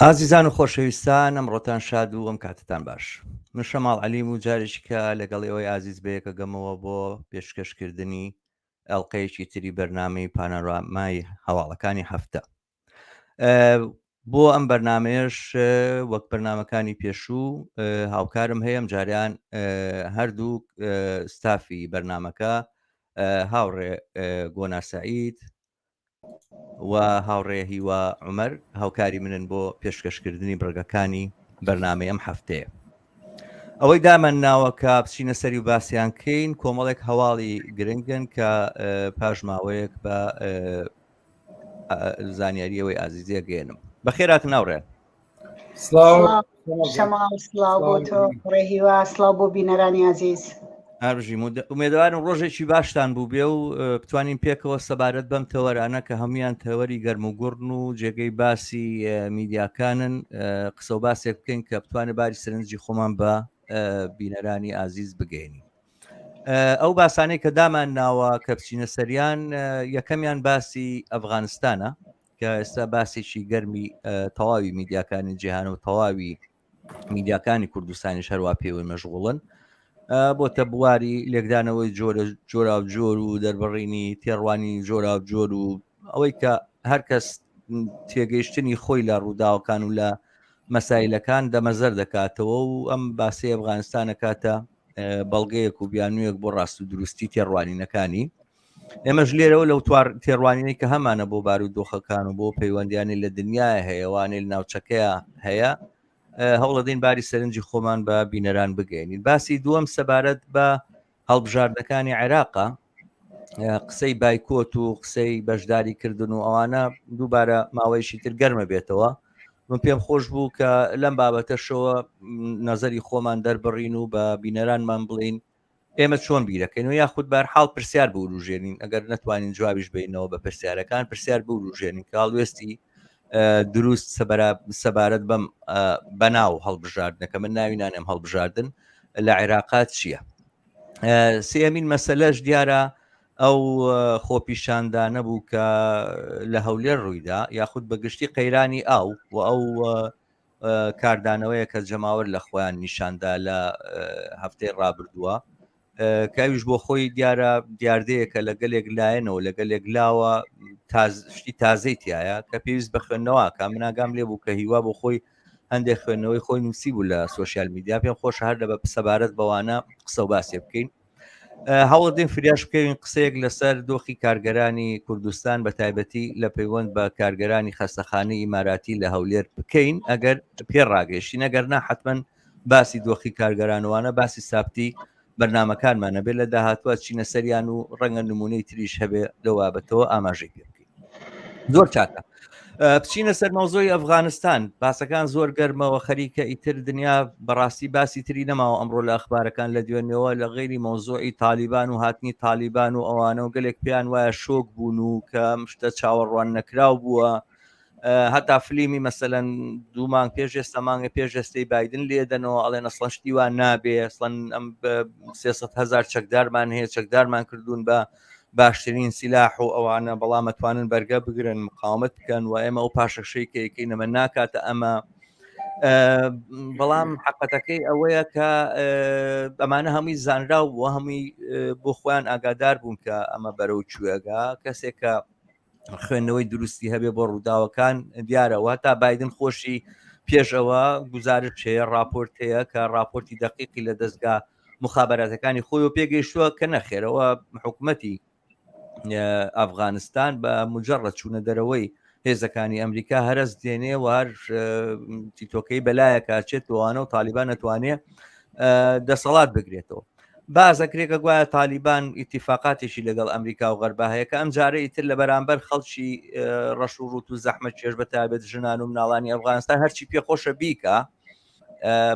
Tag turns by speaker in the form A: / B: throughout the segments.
A: ئازیزان و خۆشەویستان ئەمڕۆتان شاد و ئەم کاتتان باش من شەماڵ عەلیم و جارێکی کە لەگەڵ ئێوەی ئازیز بەیەکە گەمەوە بۆ پێشکەشکردنی ئەڵلقەیەکی تری بەرنامەی پانۆرامای هەواڵەکانی هەفتە بۆ ئەم بەرنمەیەش وەک بەرنمەکانی پێشوو هاوکارم هەیە ئەم جاریان هەردوو ستافی بەرنمەکە هاوڕێ گۆنا سعید و هاوڕێ هیوا عومەر هاوکاری منن بۆ پێشکەشکردنی بڕگەکانی بەرنامەی ئەم هەفتەیە. ئەوەی دامان ناوە کە بچینە سەری و باسیان کەین کۆمەڵێک هەواڵی گرنگن کە پاش ماوەیەک بە زانیاری ئەوەی ئازیزیە گەێنم بەخێرات ناوڕێن.
B: سڵاو شەماڵ سڵاو بۆ تۆ ڕێ هیوا سڵاو بۆ بینەرانی ئازیز.
A: هەربژیم ئومێدەوارم ڕۆژێکی باشتان بوو بێ و بتوانین پێکەوە سەبارەت بەم تەوەرانە کە هەمویان تەوەری گەرم و گوڕن و جێگەی باسی میدیاکانن قسە و باسێک بکەین کە بتوانێت باری سەرنجی خۆمان بە بینەرانی ئازیز بگەێنین. ئەو باسانەی کە دامان ناوە کە بچینە سەریان یەکەمیان باسی ئەفغانستانە کە ئێستا باسێکی گەرمی تەواوی میدیاکانی جیهان و تەواوی میدیاکانی کوردستانیش هەروە پێوەی مەشغوڵن بۆتە بواری لێکدانەوەی جۆرە جۆرا و جۆر و دەربڕینی تێڕوانی جۆرا و جۆر و ئەوەی کە هەرکەس تێگەیشتنی خۆی لە ڕووداوەکان و لە مەسایلەکان دەمەزەر دەکاتەوە و ئەم باسی ئەفغانستانە کاتە بەڵگەیەک و بیانوویەک بۆ ڕاست و دروستی تێڕوانینەکانی ئێمەش لێرەوە لەو توار تێڕوانینەی کە هەمانە بۆ بارودۆخەکان و بۆ پەیوەندیانی لە دنیای هەیە وانەی لە ناوچەکەیە هەیە هەوڵەدەین باری سەرنجی خۆمان بە بینەران بگەێنین باسی دووەم سەبارەت بە هەڵبژاردنەکانی عێراقا قسەی بایکۆت و قسەی بەشداری کردن و ئەوانە دووبارە ماوەیەکی تر گەرمە بێتەوە من پێم خۆش بوو کە لەم بابەتەشەوە نەزەری خۆمان دەربڕین و بە بینەرانمان بڵین ئێمە چۆن بیرەکەین و یاخود بەرحاڵ پرسیار بوروژێنین ئەگەر نەتوانین جوابیش بینەوە بە پرسیارەکان پرسیار بوروژێنین کە هەڵوێستی دروست سەبارەت بەم بەناو هەڵبژاردنەکە من ناوی نانێم هەڵبژاردن لە عێراقات چییە؟ سێمین مەسەلەش دیارە ئەو خۆپیشاندانە بوو کە لە هەولێر ڕوویدا یاخود بە گشتی قەیرانی ئاو و ئەو کاردانەوەیە کە جەماوەر لە خۆیان نیشاندا لە هەفتەی ڕابردووە کە ئەویش بۆ خۆی دیارە دیاردەیەکە لە گەلێک لایەنەوە لە گەلێک لاوە شتی تازەی تایە کە پێویست بە خوێندنەوە کە مناگام لێ بوو کە هیوا بۆ خۆی هەندێک خوێندنەوەی خۆی نووسی بوو لە سوۆسیال میدیا پێم خۆشە هەر لە بە سەبارەت بەوانە قسە و باسێ بکەین هەوڵدەین فریاش بکەوین قسەیەک لەسەر دۆخی کارگەرانی کوردستان بە تایبەتی لە پەیوەند بە کارگەرانی خەستەخانەی ئیماراتی لە هەولێر بکەین ئەگەر پێ ڕاگەیشتین ئەگەر نا حتمما باسی دۆخی کارگەرانوانە باسی سابتی بەرنمەکانمان نەبێت لە داهاتوە چینە سەریان و ڕەنگە نمونەی تریش هەبێ لەو بابەتەوە ئاماژەی پێ بکەین زۆر چاکە بچینە سەر مەوزۆی ئەفغانستان باسەکان زۆر گەرمەوە خەریکە ئیتر دنیا بەڕاستی باسی تری نەماوە ئەمڕۆ لە ئەخبارەکان لە دوێنێەوە لە غیری مەوزۆی تالیبان و هاتنی تالیبان و ئەوانە و گەلێک پێیان وایە شۆک بوون و کە شتە چاوەڕوان نەکراو بووە هەتا فلیمی مەسەلەن دوو مانگ پێش ئێستا مانگە پێش ئێستەی بایدن لێدەنەوە ئەڵێن ئەسڵەن شتی وا نابێ ئەسڵەن ئەم 300 هزار چەکدارمان هەیە چەکدارمان کردوون بە باشترین سیلاح و ئەوانە بەڵام ئەتوانن بەرگە بگرن مقاومت بکەن و ئێمە ئەو پاشەکشەی کە یەکەی نەمە ناکاتە ئەمە بەڵام حقەتەکەی ئەوەیە کە ئەمانە هەمووی زانراو بووە هەمووی بۆ خۆیان ئاگادار بوون کە ئەمە بەرەو کوێگا کەسێک کە خوێندنەوەی دروستی هەبێ بۆ ڕووداوەکان دیارە و هەتا بایدن خۆشی پێش ئەوە گزارش هەیە راپۆرت هەیە کە راپۆرتی دقیقی لە دەستگا مخابراتەکانی خۆی و پێگەیشتووە کە نەخێرەوە حکوومەتی ئەفغانستان بە مجرڕە چوونە دەرەوەی هێزەکانی ئەمریکا هەرس دێنێ و هەر تیتۆکەی بەلایەکە چێت وانە و تالیبان نەتوانێ دەسەڵات بگرێتەوە. بازەکرێکە گوایە تالیبان ئیتیفاقاتێکی لەگەڵ ئەمریکا و غەربا هەیە کە ئەم جارە ئیتر لە بەرامبەر خەڵکی ڕەش و ڕوت و زەحمەت کێش بە تایبەت ژنان و مناڵانی ئەفغانستان هەرچی پێخۆشە بیکا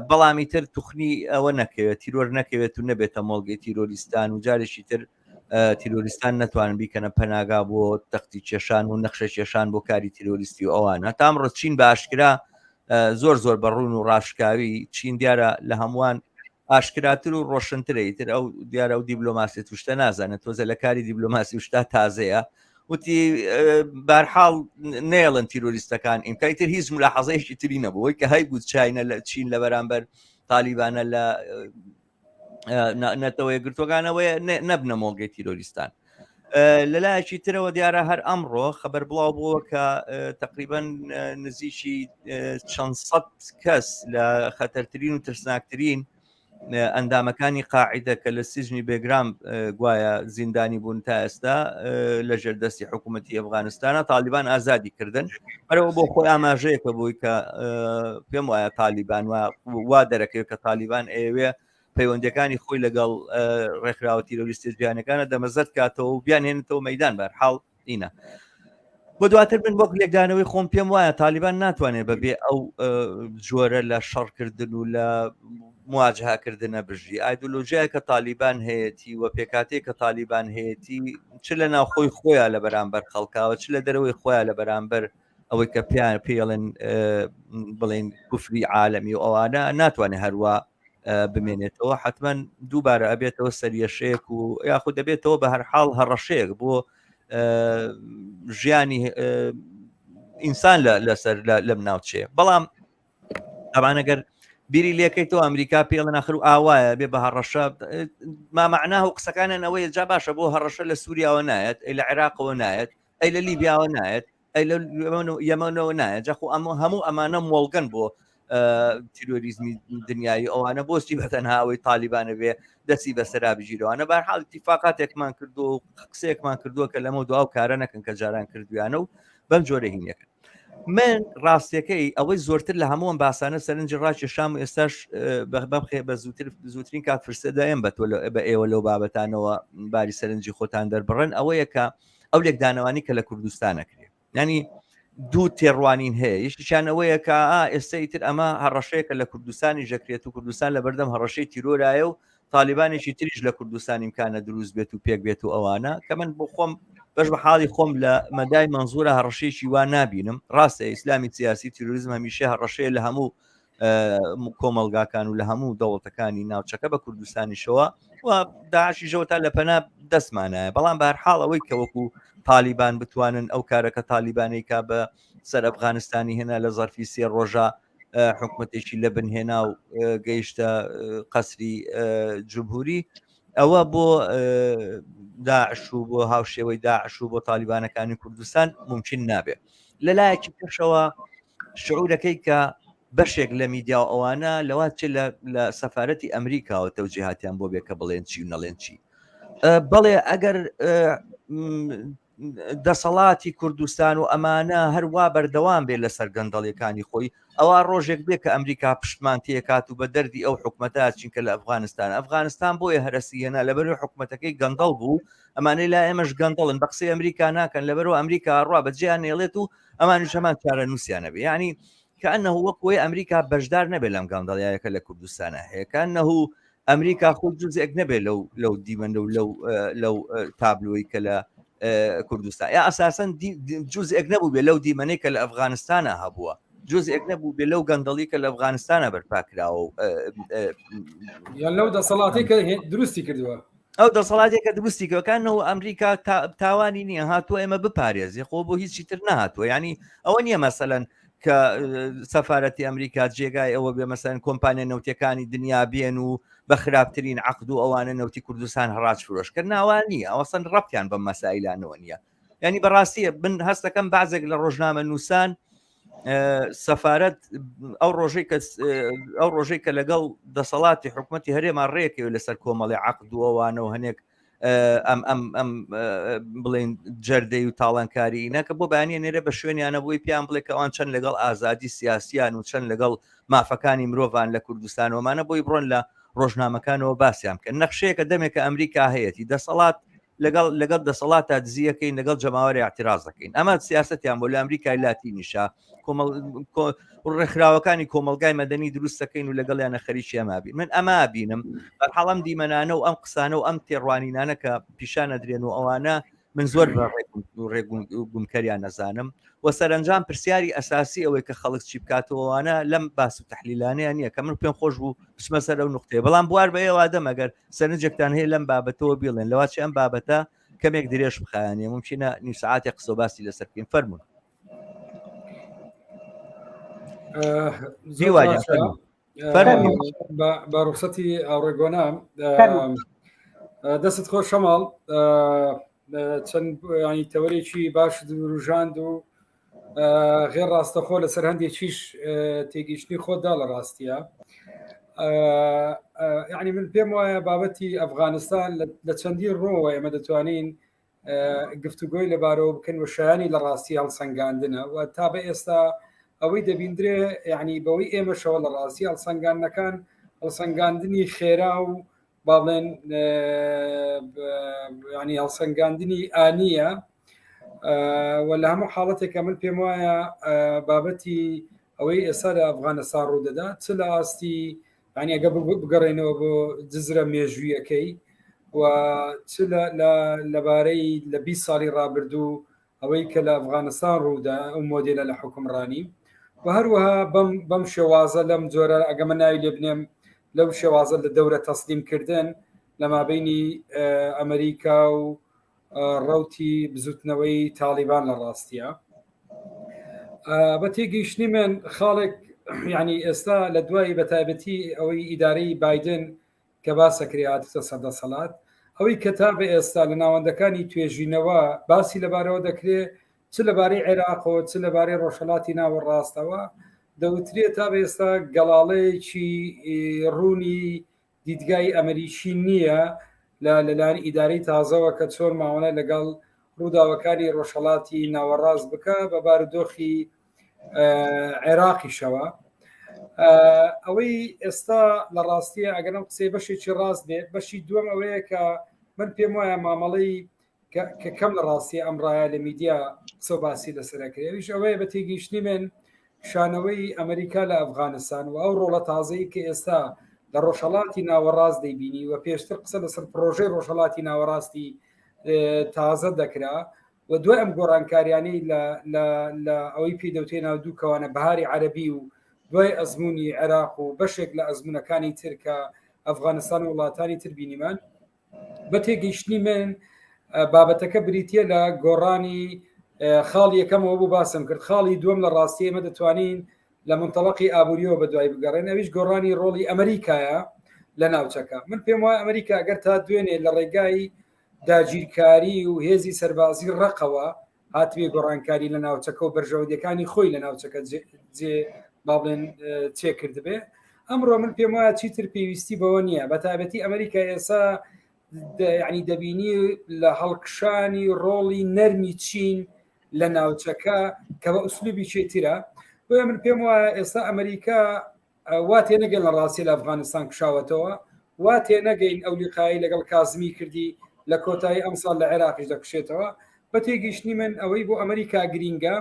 A: بەڵام ئیتر توخنی ئەوە نەکەوێت تیرۆر نەکەوێت و نەبێتە مۆڵگەی تیرۆریستان و جارێکی تر تیرۆریستان نەتوانن بیکەنە پەناگا بۆ تەختی کێشان و نەخشە کێشان بۆ کاری تیرۆریستی و ئەوانە تامڕۆ چین بە ئاشکرا زۆر زۆر بە ڕوون و ڕاشکاوی چین دیارە لە هەمووان ئاشکراتر و ڕۆشنترە ئیتر ئەو دیارە ئەو دیبلۆماسی توشتە نازانێت تۆزە لە کاری دیبلۆماسی و شتا تازەیە. وتی بارحاڵ نێڵن تیرۆریستەکان ئیمکای تر هیچ ملاحەزەیەکی تری نەبووی کە هەیبوو چینە لە چین لە بەرامبەر تالیبانە لە نەتەوە یەکگرتوەکانەوەی نەبنە مۆڵگەی تیرۆریستان لەلایەکی ترەوە دیارە هەر ئەمڕۆ خەبەر بڵاو بووە کە تقریبان نزیکی چەند سەد کەس لە خەتەرترین و ترسناکترین ئەندامەکانی قاعیدە کە لە سیژنی بێگرام گوایە زیندانی بوون تا ئێستا لە ژێر دەستی حکوومەتی ئەفغانستانە تالیبان ئازادی کردن بەرەوە بۆ خۆی ئاماژەیەکە بووی کە پێم وایە تالیبان وا دەرەکەوێت کە تالیبان ئەیەوێ پەیوەندەکانی خۆی لەگەڵ ڕێکخراوە تیرۆریستی جیهانەکانە دەمەزەرد کاتەوە و بیانهێنێتەوە مەدان بەرحاڵ ئینە بۆ دواتر من وەک لێکدانەوەی خۆم پێم وایە تالیبان ناتوانێت بەبێ ئەو جۆرە لە شەڕکردن و لە مواجهکردنە بژی ئایدۆلۆژیای کە تالیبان هەیەی و پێکاتێک کە تالیبان هەیەی چ لە ناوخۆی خۆیان لە بەرامبەر خەڵکاوە چ لە دەرەوەی خۆیان لە بەرامبەر ئەوەی کە پیان پێڵێن بڵێن کوفری عالەمی و ئەوانە ناتوانێت هەروە بمێنێتەوە حتمما دووبارە ئەبێتەوە سەریەشەیەک و یاخود دەبێتەوە بە هەر حاڵ هەڕەشەیەک بۆ ژیانی ئینسان لەسەر لەم ناوچەیە بەڵام ئەمانەگەر بیری لەکەیتەوە ئەمریکا پێڵە ناخر و ئاوایە بێ بە هەڕەشە مامەعناه و قسەکانیان ئەوەیە جا باشە بۆ هەڕەشە لە سووریاوە نایەت ئەی لە عێراقەوە نایەت ئەی لە لیبیاوە نایەت ئەی لە یەمەنەوە نایە جاخۆ ئەمە هەموو ئەمانە مۆڵگەن بۆ تیرۆریزمی دنیایی ئەوانە بۆستی بە تەنها ئەوەی تالیبانە بێ دەستی بەسەرا بگیرەوانە بارحاڵ اتفاقاتێکمان کردو و قسەیەکمان کردووە کە لەمە دوا و کارە نەکەن کە جاران کردویانە و بەم جۆرە هینەکەن من ڕاستیەکەی ئەوەی زۆرتر لە هەمووم باسانە سەرنجی ڕاکێشام و ئێستاش بەخێ بە زووتر زووترین کات فرسە دایم بە تۆ بە ئێوە لەو بابەتانەوە باری سەرنجی خۆتان دەربڕن ئەوەیە کە ئەو لێکدانەوانی کە لە کوردستان ئەکرێ ینی دوو تێڕوانین هەیە یشتیان ئەوەیە کە ئێستا ئیتر ئەمە هەڕەشەیەکە لە کوردستانی ژەکرێت و کوردستان لە بەردەم هەڕەشەی تیرۆرایە و تاالبانێکی تریش لە کوردستان ئیمکانە دروست بێت و پێک بێت و ئەوانە کە من بۆ خۆم بەش بە حاڵی خۆم لە مەدای منزورە هەڕەشەیەکی وا نابینم ڕاستە ئیسلامی سیاسی تیرۆریزم هەمیشە هەڕەشەیە لە هەموو کۆمەڵگاکان و لە هەموو دەوڵەتەکانی ناوچەکە بە کوردستانیشەوە و داعشیشەوە تا لە پەنا دەستمانایە بەڵام بەهەرحاڵ ئەوەی کە وەکو تالیبان بتوانن ئەو کارەکە تالیبانەی کا بە سەر ئەفغانستانی هێنا لە زەرفی سێ ڕۆژە حکومەتێکی لە بن هێنا و گەیشتە قەسری جمهوری ئەوە بۆ داعش و بۆ هاوشێوەی داعش و بۆ تالیبانەکانی کوردستان ممکن نابێت لەلایەکی پێشەوە شعورەکەی کە بەشێک لە میدیا و ئەوانە لەوا چ لە سەفاەتی ئەمریکاوە تەوجیهاتیان بۆ بێ کە بڵێن چی و نەڵێن چی بەڵێ ئەگەر دەسەڵاتی کوردستان و ئەمانە هەروا بەردەوام بێ لەسەر گەندەڵیەکانی خۆی ئەوە ڕۆژێک بێ کە ئەمریکا پشتمان تێکات و بە دەردی ئەو حکومەتە چینکە لە ئەفغانستان ئەفغانستان بۆیە هەرەسی هێنا لەبەر حکومەتەکەی گەندەڵ بوو ئەمانەی لا ئێمەش گەندەڵن بە قسەی ئەمریکا ناکەن لەبەرەوە ئەمریکا ڕوا بەجیان نێڵێت و ئەمانیش هەمان چارەنووسیانە بێ یعنی کەئەنه وەک وەی ئەمریکا بەشدار نەبێت لەم گەندەڵیایەکە لە کوردستانە هەیە کەئەنه ئەمریکا خۆ جزێک نەبێت لەو لەو دیمەن و لەو لەو تابلۆی کە لە کوردستان یا ئەساسەن جزێک نەبوو بێ لەو دیمەنەی کە لە ئەفغانستانە هەبووە جزێک نەبوو بێ لەو گەندەڵی کە لە ئەفغانستانە بەرپا کراوە
C: یان لەو دەسەڵاتی کە دروستی کردووە
A: ئەو دەسەڵاتێکە دروستی کەکانەوە ئەمریکا تاوانی نییە هاتووە ئێمە بپارێزی خۆ بۆ هیچی تر نهاتوە ینی ئەوە نییە مەسەەن کە سەفاەتی ئەمریکا جێگای ئەوە بێ مەسەن کۆمپانیا نەوتەکانی دنیا بێن و بە خراپترین عقد و ئەوانە نەوتی کوردستان هەڕاج فرۆش کە ناوان نییە ئەوەسەن ڕەتیان بە مەسایلانەوە نییە ینی بەڕاستیە من هەستەکەم بازێک لە ڕۆژنامە نووسان سەفاەت ئەو ڕۆژەی کە ئەو ڕۆژەی کە لەگەڵ دەسەڵاتی حکوومەتتی هەرێما ڕێکەوە لەسەر کۆمەڵی عقد و ئەوانە و هەنێک ئەم ئەم ئەم بڵین جەردەی و تاڵانکاری نەکە بۆ بەیانە نێرە بە شوێنیانە بۆی پێیان بڵێ کە ئەوان چەند لەگەڵ ئازادی سیاسیان و چەند لەگەڵ مافەکانی مرۆڤان لە کوردستانەوەمانە بۆی بڕۆن لە ڕۆژنامەکانەوە باسییان بکەن نەخشەیەکە دەمێکە ئەمریکا هەیەی دەسەڵات لەگەڵ لەگەڵ دەسەڵاتا دزیەکەین لەگەڵ جەماوەری اعتراض دەکەین ئەمە سیاستیان بۆ لە ئەمریکای لاتینیشە کۆمەڵ ڕێکخراوەکانی کۆمەلگای مەدەنی دروست دەکەین و لەگەڵیانە خەریکی ئەما بین من ئەما بینم بەرحاڵ ئەم دیمەنانە و ئەم قسانە و ئەم تێڕوانینانە کە پیشانە درێن و ئەوانە من زۆر بە ڕێگومکەریان نەزانم و سەرنجام پرسیاری ئەساسی ئەوەی کە خەڵک چی بکاتەوەوانە لەم باس و تحلیلانەیان نییە کە من پێم خۆش بوو بچمە سەر ئەو نقطەیە بەڵام بوار بە ئێوە دەم ئەگەر سەرنجێکتان هەیە لەم بابەتەوە بیڵێن لەواچ ئەم بابەتە. کەمێک درێژ بخایەنێ ممکنە نیو سعاتێک قسە باسی لەسەر بکەین فەرمونون
C: بە ڕوخسەتی ئاوڕێگۆنا دەست خۆش شەماڵ چەند ینی تەوەرێکی باش دروژاند و غێر ڕاستەخۆ لەسەر هەندێکیش تێگەیشتنی خۆتدا لە ڕاستیە یعنی من پێم وایە بابەتی ئەفغانستان لە چەندی ڕۆوە ئێمە دەتوانین گفتوگۆی لەبارەوە بکەن و شایانی لە ڕاستی هەڵسەنگاندنە و تا بە ئێستا ئەوەی دەبیندرێ یعنی بەوەی ئێمەشەوە لە ڕاستی هەڵسەنگاندنەکان هەڵسەنگاندنی خێرا و با بڵێن ینی هەڵسەنگاندنی ئانیە و لە هەموو حاڵەتێکە من پێم وایە بابەتی ئەوەی ئێستا لە ئەفغانستان ڕوودەدا چ لە ئاستی ینی ئەگە بگەڕێنەوە بۆ جزرە مێژوویەکەی و چ لەبارەی لە 20 ساڵی ڕابردوو ئەوەی کە لە ئەفغانستان ڕوودا ئەو مۆدێلە لە حوکمڕانی و هەروەها بەم بەم شێوازە لەم جۆرە ئەگەمە ناوی لێ بنێم لەو شێوازە لە دەورە تەسلیم کردن لە مابینی ئەمریکا و ڕوتی بزوتنەوەی تاڵیبان لە ڕاستیە بە تێگەیشتنی من خاڵێک یعنی ئێستا لە دوای بە تایبەتی ئەوەی ئیدارەی بادن کە باسەکرێ هاتتە سەر دەسەڵات، ئەوەی کە تا بە ئێستا لە ناوەندەکانی توێژینەوە باسی لەبارەوە دەکرێ چ لەبارەی عێراقەوە چ لەبارەی ڕۆژهەڵاتی ناوەڕاستەوە دەوترێ تا بە ئێستا گەڵاڵەیەکی ڕوونی دیدگای ئەمریکی نییە لە لەلایەن ئیدارەی تازەوە کە چۆن ماوەنە لەگەڵ ڕووداوەکانی ڕۆژهەڵاتی ناوەڕاست بکە بە بارودۆخی عێراقیشەوە ئەوەی ئێستا لە ڕاستیە ئەگەرم قسەی بەشێکی ڕاست بێ بەشی دووەم ئەوەیە کە من پێم وایە مامەڵەی کە کەم لە ڕاستی ئەم ڕایە لە میدیا قسە باسی لەسەرەکرێ ئەویش ئەوەیە بە تێگەیشتنی من کشانەوەی ئەمریکا لە ئەفغانستان و ئەو ڕۆڵە تازەی کە ئێستا لە ڕۆژهەڵاتی ناوەڕاست دەیبینی و پێشتر قسە لەسەر پرۆژەی ڕۆژهەڵاتی ناوەڕاستی تازە دەکرا و دوای ئەم گۆڕانکاریانەی لە لە لە ئەوەی پێی دەوترێ ناو دوو کەوانە بەهاری عەرەبی و دوای ئەزموونی عێراق و بەشێک لە ئەزموونەکانی تر کە ئەفغانستان و وڵاتانی تر بینیمان بە تێگەیشتنی من بابەتەکە بریتە لە گۆڕانی خاڵی یەکەمەوە بوو باسم کرد خاڵی دووەم لە ڕاستی ئێمە دەتوانین لە منتەڵقی ئابووریەوە بە دوای بگەڕێن ئەویش گۆڕانی ڕۆڵی ئەمریکایە لە ناوچەکە من پێم وایە ئەمریکا گەر تا دوێنێ لە ڕێگای داگیرکاری و هێزی سەربازی ڕەقەوە هاتبێ گۆڕانکاری لە ناوچەکە و بەرژەوەندیەکانی خۆی لە ناوچەکە جێ با بڵێن چێ کردبێ ئەمڕۆ من پێم وایە چیتر پێویستی بەوە نییە بە تایبەتی ئەمریکا ئێسا ینی دەبینی لە هەڵکشانی ڕۆڵی نەرمی چین لە ناوچەکە کە بە ئوسلوبی چێترە بۆیە من پێم وایە ئێستا ئەمریکا وا تێنەگەن لە ڕاستی لە ئەفغانستان کشاوەتەوە، وا تێنەگەین ئەو لیقایەی لەگەڵ کازمی کردی لە کۆتایی ئەمساڵ لە عێراقیش دەکشێتەوە. بە تێگەیشتنی من ئەوەی بۆ ئەمریکا گرینگە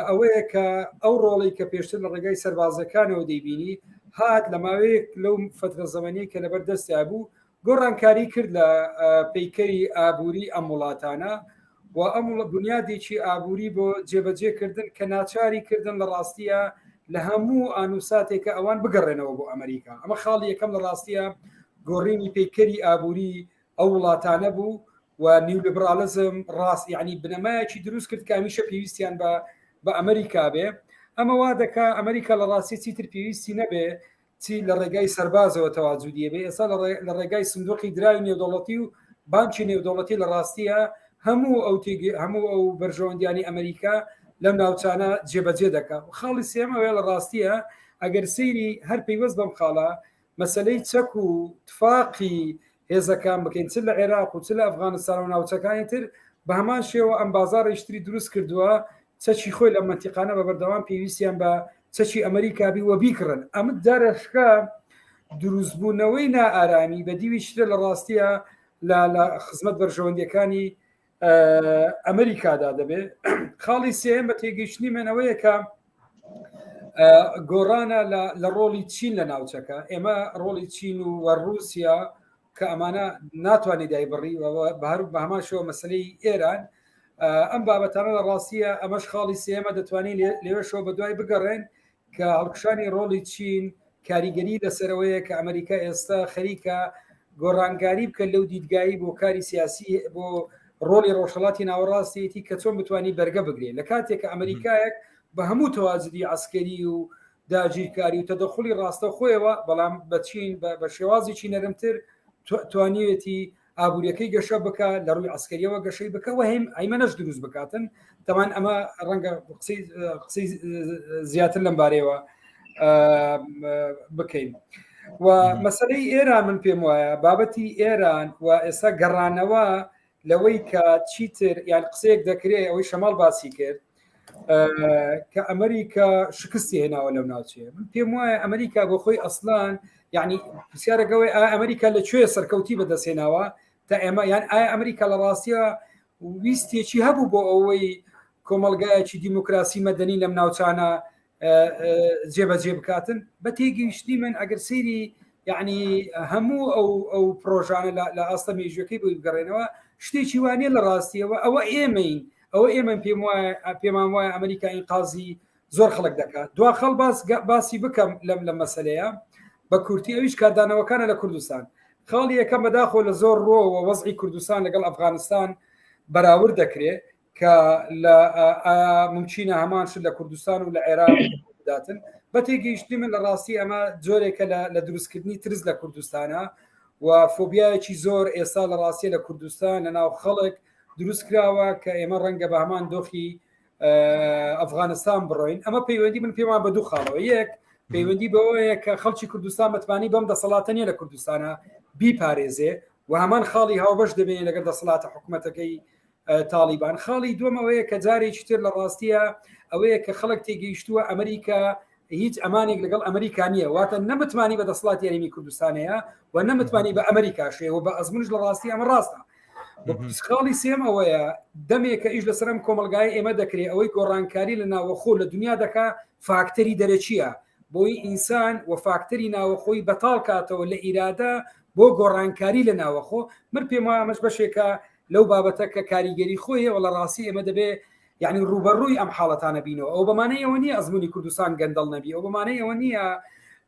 C: ئەوەیە کە ئەو ڕۆڵی کە پێشتر لە ڕێگای سەربازەکانەوە دەیبینی هات لە ماوەیەک لەو فترە زەمەنی کە لەبەر دەستیا بوو گۆڕانکاری کرد لە پەیکەری ئابووری ئەم وڵاتانە و ئەم بنیادێکی ئابووری بۆ جێبەجێ کردن کە ناچاری کردن لە ڕاستیە لە هەموو ئانوساتێکە ئەوان بگەڕێنەوە بۆ ئەمریکا ئەمە خاڵی یەکەم لە ڕاستیە گۆڕینی پەیکەری ئابووری ئەو وڵاتانە بوو و نیولیبرالیزم ڕاست یعنی بنەمایەکی دروست کرد کە هەمیشە پێویستیان بە بە ئەمریکا بێ ئەمە وا دەکا ئەمریکا لە ڕاستی چیتر پێویستی نەبێ چی لە ڕێگای سەربازەوە تەواجودیە بێ ئێستا لە ڕێگای سندوقی دراوی نێودەوڵەتی و بانکی نێودەوڵەتی لە ڕاستیە هەموو ئەو هەموو ئەو بەرژەوەندیانی ئەمریکا لەم ناوچانە جێبەجێ دەکا و خاڵی سێم ئەوەیە لە ڕاستیە ئەگەر سەیری هەر پەیوەست بەم خاڵە مەسلەی چەک و تفاقی هێزەکان بکەین چ لە عێراق و چ لە ئەفغانستان و ناوچەکانی تر بە هەمان شێوە ئەم بازاڕیشتری دروست کردووە چەکی خۆی لە مەنتیقانە بە بەردەوام پێویستیان بە چەکی ئەمریکا بی وە بیکڕن ئەمە دەرەشکە دروستبوونەوەی نائارامی بە دیوی شترە لە ڕاستیە لە لە خزمەت بەرژەوەندیەکانی ئەمریکادا دەبێ خاڵی سێم بە تێگەیشتنی منەوەیە کە گۆڕانە لە ڕۆڵی چین لە ناوچەکە ئێمە ڕۆڵی چین و وە رووسیا کە ئەمانە ناتوانانی دایبڕی بەهر بە هەمان شێوە مەسلەی ئێران ئەم بابەتانە لە ڕاستیە ئەمەش خاڵی سێمە دەتوانین لێوەشەوە بە دوای بگەڕێن کە هەڵکشانی ڕۆڵی چین کاریگەری لەسەرەوەیە کە ئەمریکا ئێستا خەریکە گۆڕانکاری بکە لەو دیدگایی بۆ کاری سیاسی بۆ ڕۆڵی ڕۆژهڵاتی ناوەڕاستێتی کە چۆن بتانی بەرگە بگرێت لە کاتێک کە ئەمریکایەک بە هەموو تەواجدی عسکەری و داگیرکاری و تەدەخلی ڕاستە خۆیەوە بەڵام بە چین بە شێوازێکی نەرمتر توانیوێتی ئابوووریەکەی گەشە بکە لە ڕووی عسکەریەوە گەشەی بکە و هەیم ئەیمەنەش دروست بکاتن تەمان ئەمە ڕەنگە قسەی زیاتر لەم بارەیەوە بکەین و مەسلەی ئێران من پێم وایە بابەتی ئێران و ئێستا گەڕانەوە لەوەی کە چیتر یان قسەیەک دەکرێت ئەوەی شەماڵ باسی کرد کە ئەمریکا شکستی هێناوە لەو ناوچەیە من پێم وایە ئەمریکا بۆ خۆی ئەسلان یعنی پرسیارەکەەوەی ئەمریکا لە کوێ سەرکەوتی بەدەستهێناوە تا ئێمە یان ئایا ئەمریکا لە ڕاستیە ویستێکی هەبوو بۆ ئەوەی کۆمەلگایەکی دیموکراسی مەدەنی لەم ناوچانە جێبەجێ بکاتن بە تێگەیشتنی من ئەگەر سەیری یعنی هەموو ئەو ئەو پرۆژانە لە ئاستە مێژوەکەی بۆی بگەڕێنەوە شتێکی وانە لە ڕاستیەوە ئەوە ئێمەین ئەوە ئێمە پێم وایە پێمان وایە ئەمریکا ئینقازی زۆر خەڵک دەکات دوا خەڵ باس باسی بکەم لەم لە مەسلەیە بە کورتی ئەویش کاردانەوەکانە لە کوردستان خاڵی یەکەم بەداخۆ لە زۆر ڕۆوە وەزعی کوردستان لەگەڵ ئەفغانستان بەراورد دەکرێت کە لە ئایا ممچینە هەمان شت لە کوردستان و لە عێراق بداتن بە تێگەیشتنی من لە ڕاستی ئەمە جۆرێکە لە دروستکردنی ترس لە کوردستانە و فۆبیایەکی زۆر ئێستا لە ڕاستیە لە کوردستان لە ناو خەڵک دروست کراوە کە ئێمە ڕەنگە بە هەمان دۆخی ئەفغانستان بڕۆین ئەمە پەیوەندی من پێمان بە دوو خاڵەوە یەک پەیوەندی بەوەیە کە خەڵکی کوردستان متمانی بەم دەسەڵاتە نیە لە کوردستانە بیپارێزێ و هەمان خاڵی هاوبەش دەبێنێ لەگەڵ دەسەڵاتە حکوومەتەکەی تاڵیبان خاڵی دووەم ئەوەیە کە جارێکی تر لە ڕاستیە ئەوەیە کە خەڵک تێگەیشتووە ئەمریکا هیچ ئەمانێک لەگەڵ ئەمریکا نییە واتە نەمتمانی بە دەسڵاتی هەرێمی کوردستانەیە و نەمتمانی بە ئەمریکاشەیە و بە ئەزمونش لە ڕاستی ئەمە ڕاستە خاڵی سێم ئەوەیە دەمێکە ئیش لەسەر ئەم کۆمەلگای ئێمە دەکرێت ئەوەی گۆڕانکاری لە ناوەخۆ لە دنیا دەکا فاکتەری دەرەکیە بۆی ئینسان و فاکتەری ناوەخۆی بەتاڵ کاتەوە لە ئیرادە بۆ گۆڕانکاری لە ناوەخۆ من پێم وایە ئەمەش بەشێکە لەو بابەتە کە کاریگەری خۆی هەیە و لە ڕاستی ئێمە دەبێ یعنی ڕوبەڕووی ئەم حاڵەتانە بینەوە ئەو بەمانەی ئەوە نییە ئەزمموی کوردستان گەندەڵ نەبی ئەو بەمانەی ئەوە نییە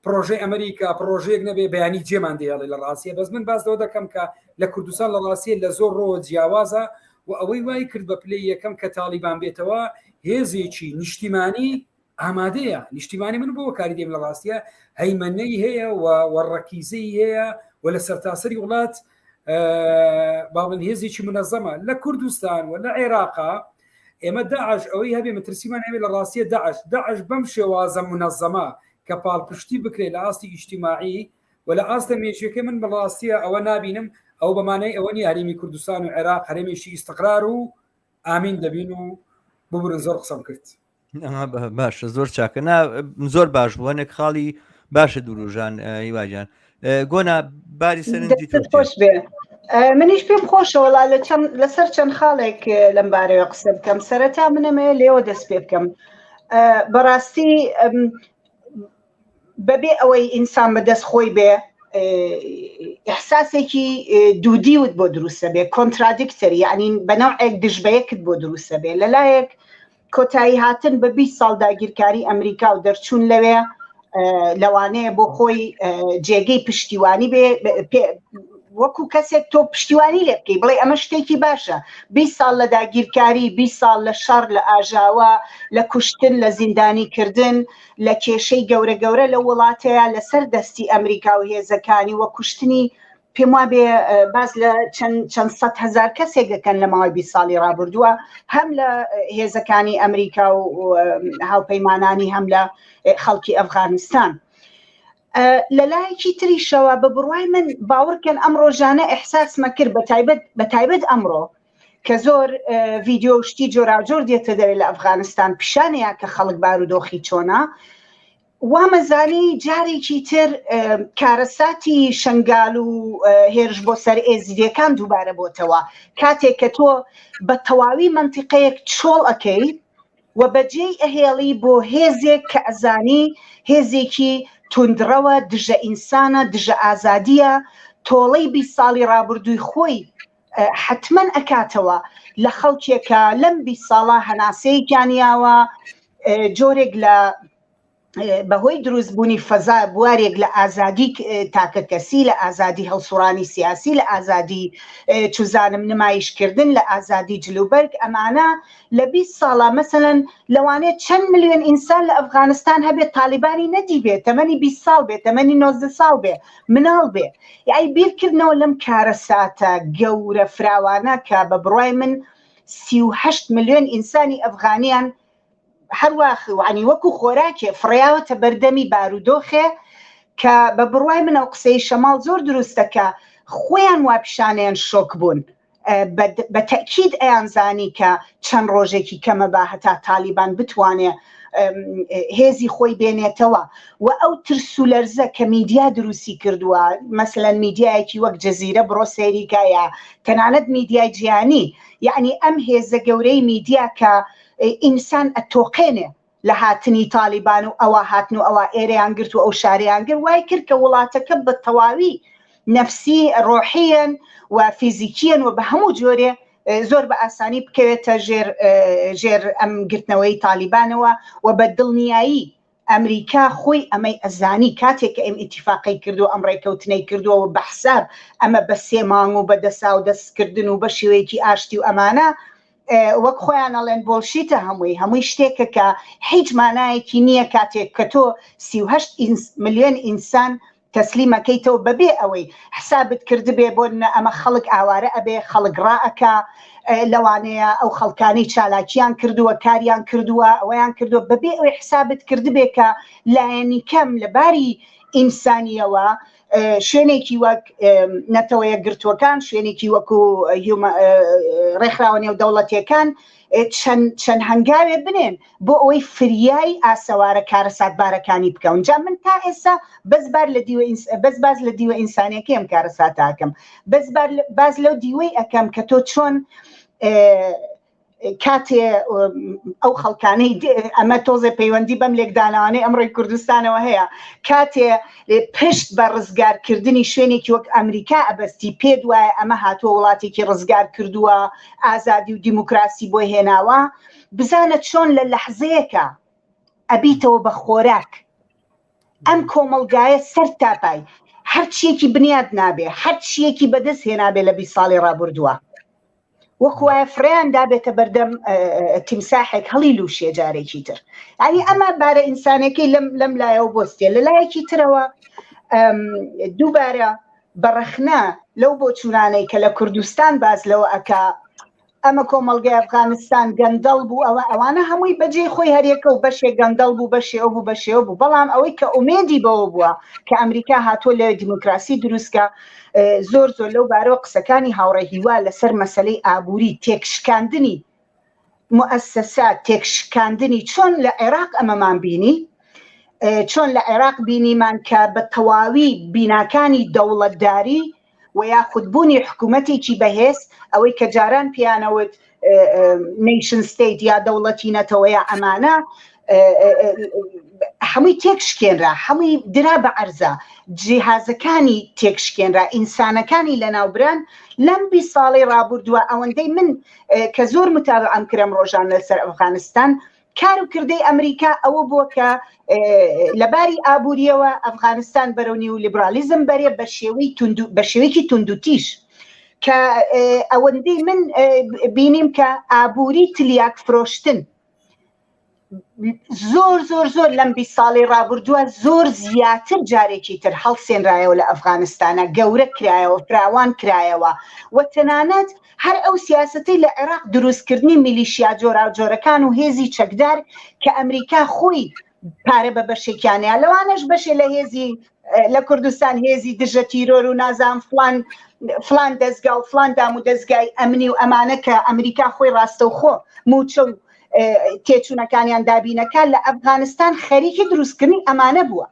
C: پرۆژەی ئەمریکا پرۆژەیەک نەبێ بەیانی جێمان دێڵێ لە ڕاستیە بەس من باس لەوە دەکەم کە لە کوردستان لە ڕاستیە لە زۆر ڕۆوە جیاوازە و ئەوەی وای کرد بە پلەی یەکەم کە تاڵیبان بێتەوە هێزێکی نیشتیمانی ئامادەیە نیشتیمانی من بۆ کاری دێم لە ڕاستیە هەیمەنەی هەیە و ڕەکیزەی هەیە و لە سەرتاسەری وڵات باڵن هێزێکی منەزەمە لە کوردستان و لە عێراقا ئێمە داعش ئەوەی هەبێ مەترسیمان هەبێ لە ڕاستیە داعش داعش بەم شێوازە منەزەمە کە پاڵپشتی بکرێت لە ئاستی ئیجتیماعی و لە ئاستە مێژوەکەی من بەڕاستیە ئەوە نابینم ئەو بەمانەی ئەوە نیە هەرێمی کوردستان و عێراق هەرێمێکی ئیستقرار و ئامین دەبین و ببورن زۆر قسەم کرد.
A: باشە زۆر چاکە نا زۆر باش بوو هەنێک خاڵی باشە دوروژان هیواجان گۆنا باری سەرنجی
B: خۆش بێ منیش پێم خۆشە وڵا لە چەند لەسەر چەند خاڵێک لەم بارەوە قسە بکەم سەرەتا منەمەیە لێوە دەست پێ بکەم بەڕاستی بەبێ ئەوەی ئینسان بەدەست خۆی بێ ئیحساسێکی دوودیوت بۆ دروستە بێ contradictory یعنی بە نەوعێک دژ بە یەکت بۆ دروستە بێ لەلایەک کۆتایی هاتن بە 20 ساڵ داگیرکاری ئەمریکا و دەرچوون لەوێ لەوانەیە بۆ خۆی جێگەی پشتیوانی بێ وەکو کەسێک تۆ پشتیوانی لێ بکەی بڵێ ئەمە شتێکی باشە 20 ساڵ لە داگیرکاری 20 ساڵ لە شەڕ لە ئاژاوە لە کوشتن لە زیندانی کردن لە کێشەی گەورە گەورە لەو وڵاتەیە لەسەر دەستی ئەمریکا و هێزەکانی و کوشتنی پێم وابێ باس لە چەند سەد هەزار کەسێک دەکەن لە ماوەی 20 ساڵی ڕابردووە هەم لە هێزەکانی ئەمریکا و هاوپەیمانانی هەم لە خەڵکی ئەفغانستان. لە لایەکی تریشەوە بە بڕوای من باوەڕکەن ئەم ڕۆژانە ئەحساسمە کرد بە تایبەت بە تایبەت ئەمڕۆ کە زۆر ڤیدیۆ و شتی جۆراوجۆر دێتە دەرێ لە ئەفغانستان پیشانەیە کە خەڵک بارودۆخی چۆنە وامەزانی جارێکی تر کارەساتی شنگال و هێرش بۆ سەر ئێزیدیەکان دووبارە بۆتەوە کاتێک کە تۆ بە تەواوی منتیقەیەک چۆڵ ئەەکەی و بەجێی ئەهێڵی بۆ هێزێک کە ئەزانی هێزێکی توندڕەوە، دژە ئینسانە، دژە ئازادییە، تۆڵەی 20 ساڵی ڕابردووی خۆی حەتمەن ئەکاتەوە لە خەڵکێکە لەم 20 ساڵە هەناسەیەکیان یاوە جۆرێک لە. بەهۆی دروستبوونی فەزا بوارێک لە ئازادی تاکەکەسی لە ئازادی هەڵسوڕانی سیاسی لە ئازادی چوزانم نمایشکردن لە ئازادی جلوبەرگ ئەمانە لە 20 ساڵە مەسەلەن لەوانەیە چەند ملیۆن ئینسان لە ئەفغانستان هەبێت تالیبانی نەدیبێت تەمەنی 20 ساڵ بێت تەمەنی 19 ساڵ بێ مناڵ بێ یای بیرکردنەوە لەم کارەساتە گەورە فراوانە کە بە بڕای من 38 ملیۆن ئینسانی ئەفغانیان هەروا وانی وەکو خۆراکێ فڕیاوەتە بەردەمی بارودۆخێ کە بە بڕوای من ئەو قسەی شەماڵ زۆر دروستە کە خۆیان وا پیشانیان شۆک بوون بە تەکید ئەیانزانی کە چەند ڕۆژێکی کەمە با هەتا تالیبان بتوانێ هێزی خۆی بێنێتەوە و ئەو ترس و لەرزە کە میدیا دروستی کردووە مەسەلەن میدیایەکی وەک جەزیرە بڕۆ سەیریکە یا تەنانەت میدیای جیهانی یعنی ئەم هێزە گەورەی میدیا کە ئینسان ئەتۆقێنێ لە هاتنی تالیبان و ئەوە هاتن و ئەوە ئێرەیان گرت و ئەو شارەیان گرت وای کرد کە وڵاتەکە بە تەواوی نەفسی ڕۆحیەن و فیزیکیەن و بە هەموو جۆرێ زۆر بە ئاسانی بکەوێتە ژێر ژێر ئەم گرتنەوەی تالیبانەوە و بە دڵنیایی ئەمریکا خۆی ئەمەی ئەزانی کاتێک کە ئەم ئیتیفاقەی کردو ئەم ڕێکەوتنەی کردووە و بە حساب ئەمە بە سێ مانگ و بە دەسا و دەستکردن و بە شێوەیەکی ئاشتی و ئەمانە وەک خۆیان ئەڵێن بۆڵشیتە هەمووی هەمووی شتێکە کە هیچ مانایەکی نییە کاتێک کە تۆ 38 ملیۆن ئینسان تەسلیمەکەیتەوە بەبێ ئەوەی حسابت کردبێ بۆ نە ئەمە خەڵک ئاوارە ئەبێ خەڵک ڕائەکا لەوانەیە ئەو خەڵکانەی چالاکیان کردووە کاریان کردووە ئەوەیان کردووە بەبێ ئەوەی حسابت کردبێ کە لایەنی کەم لە باری ئینسانیەوە شوێنێکی وەک نەتەوە یەکگرتووەکان شوێنێکی وەکو ڕێکخراوە نێودەوڵەتیەکان چەند چەند هەنگاوێ بنێن بۆ ئەوەی فریای ئاسەوارە کارەساتبارەکانی بکەون جا من تا ئێستا بەس بار لە دیوە بەس باز لە دیوە ئینسانیەکەی ئەم کارەساتە ئەکەم بەس بار باز لەو دیوەی ئەکەم کە تۆ چۆن کاتێ ئەو خەڵکانەی ئەمە تۆزێ پەیوەندی بەم لێکدانەوانەی ئەمڕۆی کوردستانەوە هەیە کاتێ پشت بە ڕزگارکردنی شوێنێکی وەک ئەمریکا ئەبەستی پێت وایە ئەمە هاتووە وڵاتێکی ڕزگار کردووە ئازادی و دیموکراسی بۆ هێناوە بزانە چۆن لە لەحزەیەکە ئەبیتەوە بە خۆراک ئەم کۆمەڵگایە سەر تاپای هەرچیەکی بنیاد نابێ هەرچیەکی بەدەست هێنابێ لە 20 ساڵی ڕابردووە وەکو وایە فڕێیان دابێتە بەردەم تیمساحێک هەڵی لوشێ جارێکی تر ئەنی ئەمە بارە ئینسانەکەی لەم لەم لایەوە بۆستێ لە لایەکی ترەوە دووبارە بەڕەخنە لەو بۆچوونانەی کە لە کوردستان باز لەوە ئەک ئەمە کۆمەڵگای ئەفغانستان گەندەڵ بوو ئەوە ئەوانە هەمووی بەجێ خۆی هەرێکە و بەشێک گەندەڵ بوو بەشێ ئەو بوو بەشێ بوو بەڵام ئەوەی کە ئومێدی بەوە بووە کە ئەمریکا هاتووە لە دیموکراسی دروستکە زۆر زۆر لەو بارەوە قسەکانی هاوڕێ هیوا لەسەر مەسەلەی ئابووری تێکشکاندنی موئەسەسات تێکشکاندنی چۆن لە عێراق ئەمەمان بینی چۆن لە عێراق بینیمان کە بە تەواوی بیناکانی دەوڵەتداری و یاخود بوونی حکوومەتێکی بەهێز ئەوەی کە جاران پیانەوت nation state یا دەوڵەتی نەتەوەیە ئەمانە هەمووی تێکشکێنرا هەمووی درا بە عەرزە جیهازەکانی تێکشکێنرا ئینسانەکانی لەناوبران لەم بی ساڵی ڕابردووە ئەوەندەی من کە زۆر متابعەم کرم ڕۆژان لەسەر ئەفغانستان کار و کردەی ئەمریکا ئەوە بووە کە لەباری ئابووریەوە ئەفغانستان بەرەو نیولیبرالیزم بەرێ بە شێوەی بە شێوەیەکی توندوتیش کە ئەوەندەی من بینیم کە ئابووری تلیاک فرۆشتن زۆر زۆر زۆر لەم 20 ساڵی ڕابردووە زۆر زیاتر جارێکی تر هەڵسێنرایەوە لە ئەفغانستانە گەورە کرایەوە فراوان کرایەوە و تەنانەت هەر ئەو سیاسەتەی لە عێراق دروستکردنی میلیشیا جۆراوجۆرەکان و هێزی چەکدار کە ئەمریکا خۆی پارە بە بەشێکیانەیە لەوانەش بەشێ لە هێزی لە کوردستان هێزی دژە تیرۆر و نازان فلان فلان دەستگا و فلان دام و دەستگای ئەمنی و ئەمانە کە ئەمریکا خۆی ڕاستەوخۆ موچە و تێچوونەکانیان دابینەکە لە ئەفغانستان خەریکی دروستکردنی ئەمانە بووە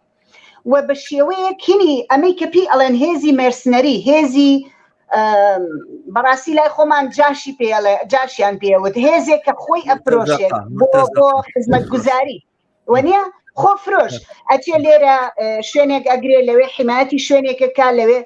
B: و بە شێوەیەک هینی ئەمەی کە پێی ئەڵێن هێزی mercenary هێزی بەڕاستی لای خۆمان جاشی پێڵێ جاشیان پێوت هێزێک کە خۆی ئەفرۆشێت بۆ بۆ خزمەتگوزاری وەنیە؟ خۆفرۆش ئەچێ لێرە شوێنێک ئەگرێ لەوێ حمایەتی شوێنێکەکە لەوێ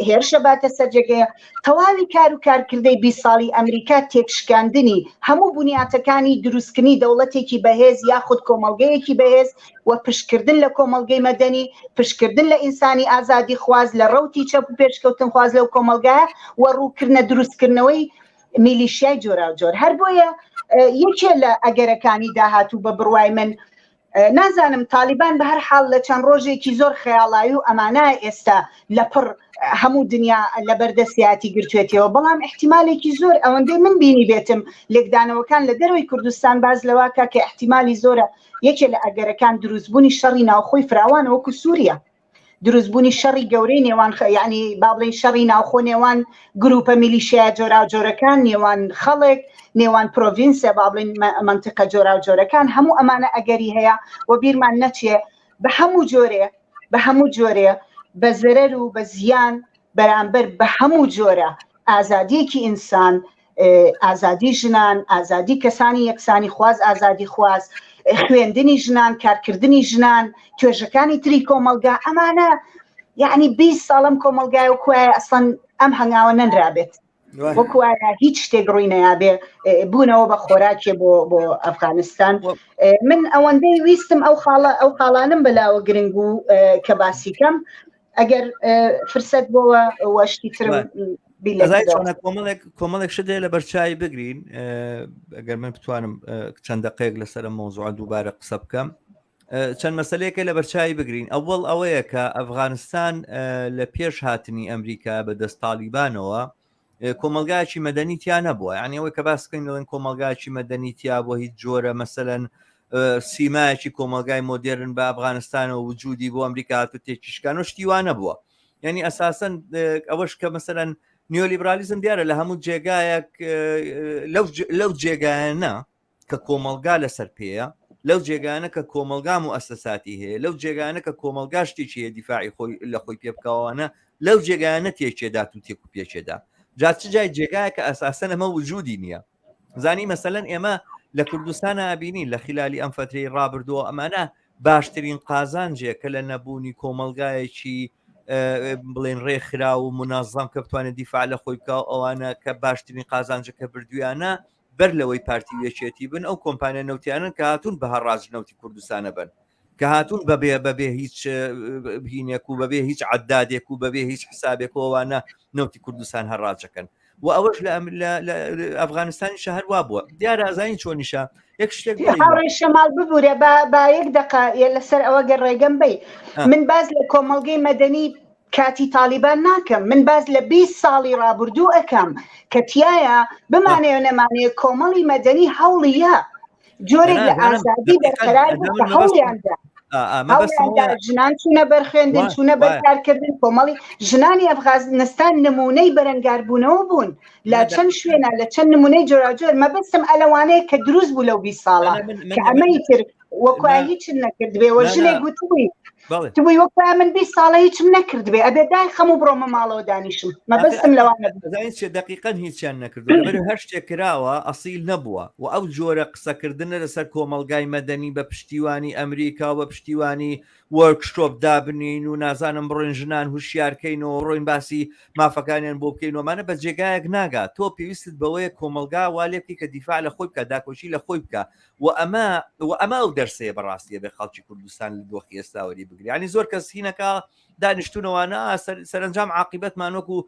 B: هێرشە باتە سەرجێگەیە تەواوی کار و کارکردەی 20 ساڵی ئەمریکا تێکشکاندنی هەموو بنیاتەکانی دروستکردنی دەوڵەتێکی بەهێز یاخود کۆمەڵگەیەکی بەهێز و پشتکردن لە کۆمەڵگەی مەدەنی، پشتکردن لە ئینسانی ئازادیخواز، لە ڕەوتی چەپ و پێشکەوتنخواز لەو کۆمەڵگایە و ڕووکردنە دروستکردنەوەی میلیشیای جۆراوجۆر. هەر بۆیە یەکێ لە ئەگەرەکانی داهاتوو بە بڕوای من نازانم تالیبان بە هەر حاڵ لە چەند ڕۆژێکی زۆر خەیاڵاوی و ئەمانە ئێستا لە پڕ هەموو دنیا لەبەر دەستیاتی گرتوێتەوە بەڵام احتیمالێکی زۆر ئەوەندەی من بینی بێتم لێکدانەوەکان لە دەرەوەی کوردستان باز لەواکە کە احتیمالی زۆرە یەکێ لە ئەگەرەکان دروستبوونی شەڕی ناوخۆی فراوانە وەکو سووریا دروستبوونی شەڕی گەورەی نێوان یعنی با بڵێین شەڕی ناوخۆ نێوان گروپە میلیشیا جۆراوجۆرەکان نێوان خەڵک نێوان پرۆڤینسە با بڵێین مەنتیقە جۆراوجۆرەکان هەموو ئەمانە ئەگەری هەیە و بیرمان نەچێ بە هەموو جۆرێ بە هەموو جۆرێ بە زەرەر و بە زیان بەرامبەر بە هەموو جۆرە ئازادیەکی ئینسان ئازادی ژنان، ئازادی کەسانی یەکسانی خواز، ئازادی خواز، خوێندنی ژنان، کارکردنی ژنان، توێژەکانی تری کۆمەڵگا، ئەمانە یعنی 20 ساڵم کۆمەڵگای و کوایە ئەسڵەن ئەم هەنگاوە نەنرابێت وەکوایە هیچ شتێک ڕووی نەیابێ بوونەوە بە خۆراکێ بۆ بۆ ئەفغانستان من ئەوەندەی ویستم ئەو خاڵە ئەو خاڵانم بەلاوە گرنگ و کە باسیکەم ئەگەر فرسەت بۆوە وەشتی ترم
A: کۆمەڵێک کۆمەڵێک شت لە بەرچوی بگرین ئەگەر من بتوانم چەند دقەیەک لەسەر مۆزوع دووبارە قسە بکەم چەند مەسلەیەکە لە بەرچوی بگرین ئەوەڵ ئەوەیە کە ئەفغانستان لە پێش هاتنی ئەمریکا بە دەست تالیبانەوە کۆمەلگایکی مەدەنی تیا نەبووە یعنی ئەوەی کە باس بکەین دەڵێن کۆمەلگایکی مەدەنی تیا بۆ هیچ جۆرە مەسەلەن سیمایەکی کۆمەلگای مۆدێرن بە ئەفغانستانەوە وجودی بۆ ئەمریکا هاتو تێکیشکان و شتی وا نەبووە یعنی ئەساسەن ئەوەش کە مەسەلەن نیۆلیبرالیزم دیارە لە هەموو جێگایەک لەو جێگایانە کە کۆمەڵگا لەسەر پێیە، لەو جێگانە کە کۆمەڵگا موئەسەساتی هەیە، لەو جێگانە کە کۆمەڵگا شتێکی هەیە دیفاعی خۆی لە خۆی پێ بکەوانە، لەو جێگانە تێکێدات و تێک و پێکێدا. جا چ جای جێگایە کە ئەساسەن ئەمە وجودی نییە. زانی مەسەلەن ئێمە لە کوردستان ئابینین لە خلالی ئەم فترەی ڕابردووە ئەمانە باشترین قازانجێک کە لە نەبوونی کۆمەڵگایەکی بڵێن ڕێکخرا و منەزەم کە بتوانێت دیفاع لە خۆی بکە ئەوانە کە باشترین قازانجەکە بردویانە بەر لەوەی پارتی و یەکێتی بن ئەو کۆمپانیا نەوتیانن کە هاتوون بە هەڕاج نەوتی کوردستانە بن کە هاتوون بەبێ بەبێ هیچ هینێک و بەبێ هیچ عدادێک و بەبێ هیچ حسابێک ئەوانە نەوتی کوردستان هەڕاجەکەن و ئەوەش لە ئەفغانستانی شەهر وا بووە دیارە ئازانی چۆنیشە یەک شتێک
B: هاوڕێ شەماڵ ببوورە با با یەک دقە لەسەر ئەوە گەر ڕێگەم بی من باز لە کۆمەڵگەی مەدەنی کاتی تالیبان ناکەم من باس لە 20 ساڵی ڕابردوو ئەکەم کە تایە بمانەوە نەمانەیە کۆمەڵی مەدەنی هەوڵیە جۆرێک لە ئازادی بەرقەرار بوو کە هەوڵیاندا هەوڵیاندا ژنان چوونە بەر خوێندن چوونە بەر کارکردن کۆمەڵی ژنانی ئەفغانستان نمونەی بەرەنگاربوونەوە بوون لە چەند شوێنە لە چەند نمونەی جۆراوجۆر مەبەستم ئەلەوانەیە کە دروست بوو لەو 20 ساڵە کە ئەمەی تر وەکوای هیچم نەکردبێ وە ژنێک گوتبووی تبووی وەکوای من 20 ساڵە هیچم نەکردبێ ئەبێ دای خەم و بڕۆمە ماڵەوە دانیشم مەبەستم لەوانە
A: چێ دقیقەن هیچیان نەکردو لەبەر هەر شتێک کراوە ئەسیل نەبووە و ئەو جۆرە قسەکردنە لەسەر کۆمەڵگای مەدەنی بە پشتیوانی ئەمریکا و بە پشتیوانی workshop دابنین و نازانم بڕۆین ژنان هوشیارکەینەوە ڕۆین باسی مافەکانیان بۆ بکەین ومانە بە جێگایەک ناگات تۆ پێویستت بەوەیە کۆمەڵگا وا لێ بکەی کە دیفاع لە خۆی بکە داکۆکی لە خۆی بکە و ئەمە و ئەمە ئەو دەرسەیە بەڕاستیە بێ خەڵکی کوردستان لە دۆخی ئێستا وەری بگری ینی زۆر کەس هینەکە دانیشتونەوانە سەرنجام عاقبەتمان وەکو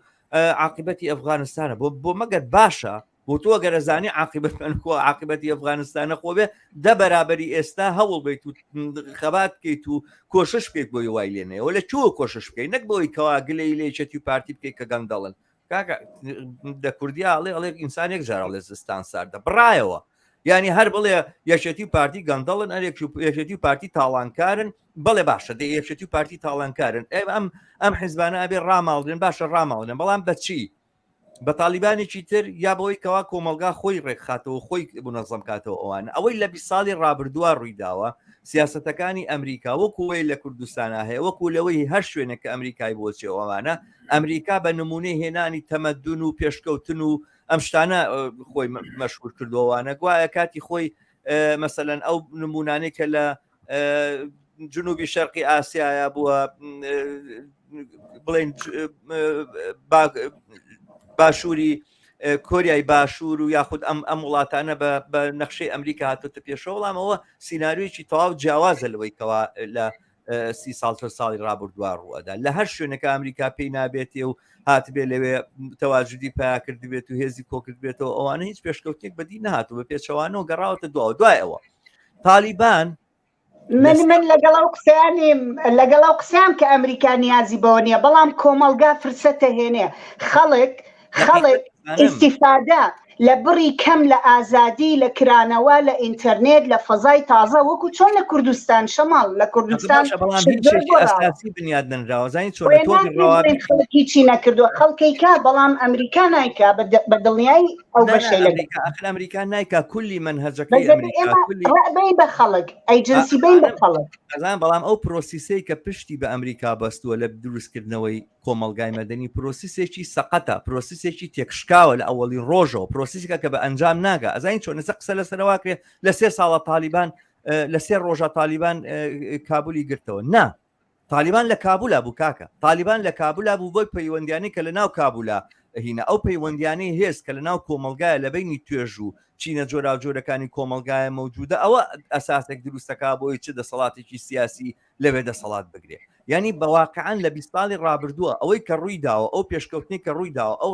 A: عاقبەتی ئەفغانستانە بۆ بۆ مەگەر باشە بۆ تۆ گەرەزانی عاقبەتمان کۆ عاقبەتی ئەفغانستانە خۆ بێ دە بەرابەری ئێستا هەوڵ بیت و خەبات بکەیت و کۆشش بکەیت بۆی وای لێنەوە لە چۆ کۆشش بکەیت نەک بۆی کەوا گلەی لێچەتی و پارتی بکەیت کە گەندەڵن کاکە دە کوردیا ئەڵێ ئەڵێ ئینسان یەک جار ئەڵێ زستان ساردە بڕایەوە یعنی هەر بڵێ یەکێتی و پارتی گەندەڵن ئەرێک یەکێتی و پارتی تاڵانکارن بەڵێ باشە دە یەکێتی و پارتی تاڵانکارن ئەم ئەم حیزبانە ئەبێ ڕاماڵرێن باشە ڕاماڵرێن بەڵام بەچی بە تالیبانێکی تر یا بەوەی کەوا کۆمەلگا خۆی ڕێکخاتەوە خۆی بنەزەم کاتەوە ئەوان ئەوەی لە 20 ساڵی ڕابردووە ڕوویداوە سیاسەتەکانی ئەمریکا وەکو وەی لە کوردستانا هەیە وەکو لەوەی هەر شوێنێک کە ئەمریکای بۆ چێ ئەوانە ئەمریکا بە نمونەی هێنانی تەمەدون و پێشکەوتن و ئەم شتانە خۆی مەشهور کردووانە گوایە کاتی خۆی مەسەلەن ئەو نمونانەی کە لە جنوبی شەرقی ئاسیایە بووە بڵێن باشووری کۆریای باشوور و یاخود ئەم ئەم وڵاتانە بە نەخشەی ئەمریکا هاتوتە پێشەوە وڵامەوە سینناریویی تەواو جیاوازە لەوەی کەوا لە سی ساڵ چل ساڵی ڕابردووە ڕووەدا لە هەر شوێنەکە ئەمریکا پێی نابێتێ و هاتبێ لەوێ تەواجودی پیا کردبێت و هێزی کۆکرد بێتەوە ئەوانە هیچ پێشکەوتێک بەدی نهاتوو بە پێچەوانەوە گەڕاوەتە دواوە دوای ئەوە تالیبان
B: من من لەگەڵ ئەو قسەیانیم لەگەڵ ئەو قسەیان کە ئەمریکا نیازی بەوە نییە بەڵام کۆمەڵگا فرسەتە هێنێ خەڵک خەڵک ئیسیفادە لە بڕی کەم لە ئازادی لە کرانەوە لە ئینتەرنێت لە فەزای تازە وەکو چۆن لە کوردستان شەماڵ لە کوردستان
A: ئەساسی بنیاد نراوە زانی چۆن
B: خەڵک هیچی نەکردووە خەڵکەی کا بەڵام ئەمریکا نایکا بە دڵنیایی ئەو بەشەی لە
A: ئەمریکا نایکا کولی منهجەکەی
B: بین بە خەڵک ئەیجنسی بین بە خەڵک
A: ئەزان بەڵام ئەو پرۆسیسەی کە پشتی بە ئەمریکا بەستووە لە دروستکردنەوەی کۆمەڵگای مەدەنی پرۆسیسێکی سەقەتە، پرۆسیسێکی تێکشکاوە لە ئەوەڵین ڕۆژەوە، پرۆسیسێکە کە بە ئەنجام ناگا. ئەزانی چۆن ئێستا قسە لەسەرەوە کرێ لە سێ ساڵە تالیبان لە سێ ڕۆژە تالیبان کابولی گرتەوە. نا، تالیبان لە کابولا بوو کاکە، تالیبان لە کابولا بوو بۆی پەیوەندیانی کە لە ناو کابولا هینە ئەو پەیوەندیانەی هێز کە لە ناو کۆمەڵگایە لە بینی توێژ و چینە جۆراوجۆرەکانی کۆمەڵگایە مەوجودە ئەوە ئەساسێک دروستەکا بۆی چ دەسەڵاتێکی سیاسی لەوێ دەسەڵات بگرێ یانی بە واقعەن لە 20 ساڵی ڕابردووە ئەوەی کە ڕووی داوە ئەو پێشکەوتنی کە ڕووی داوە ئەو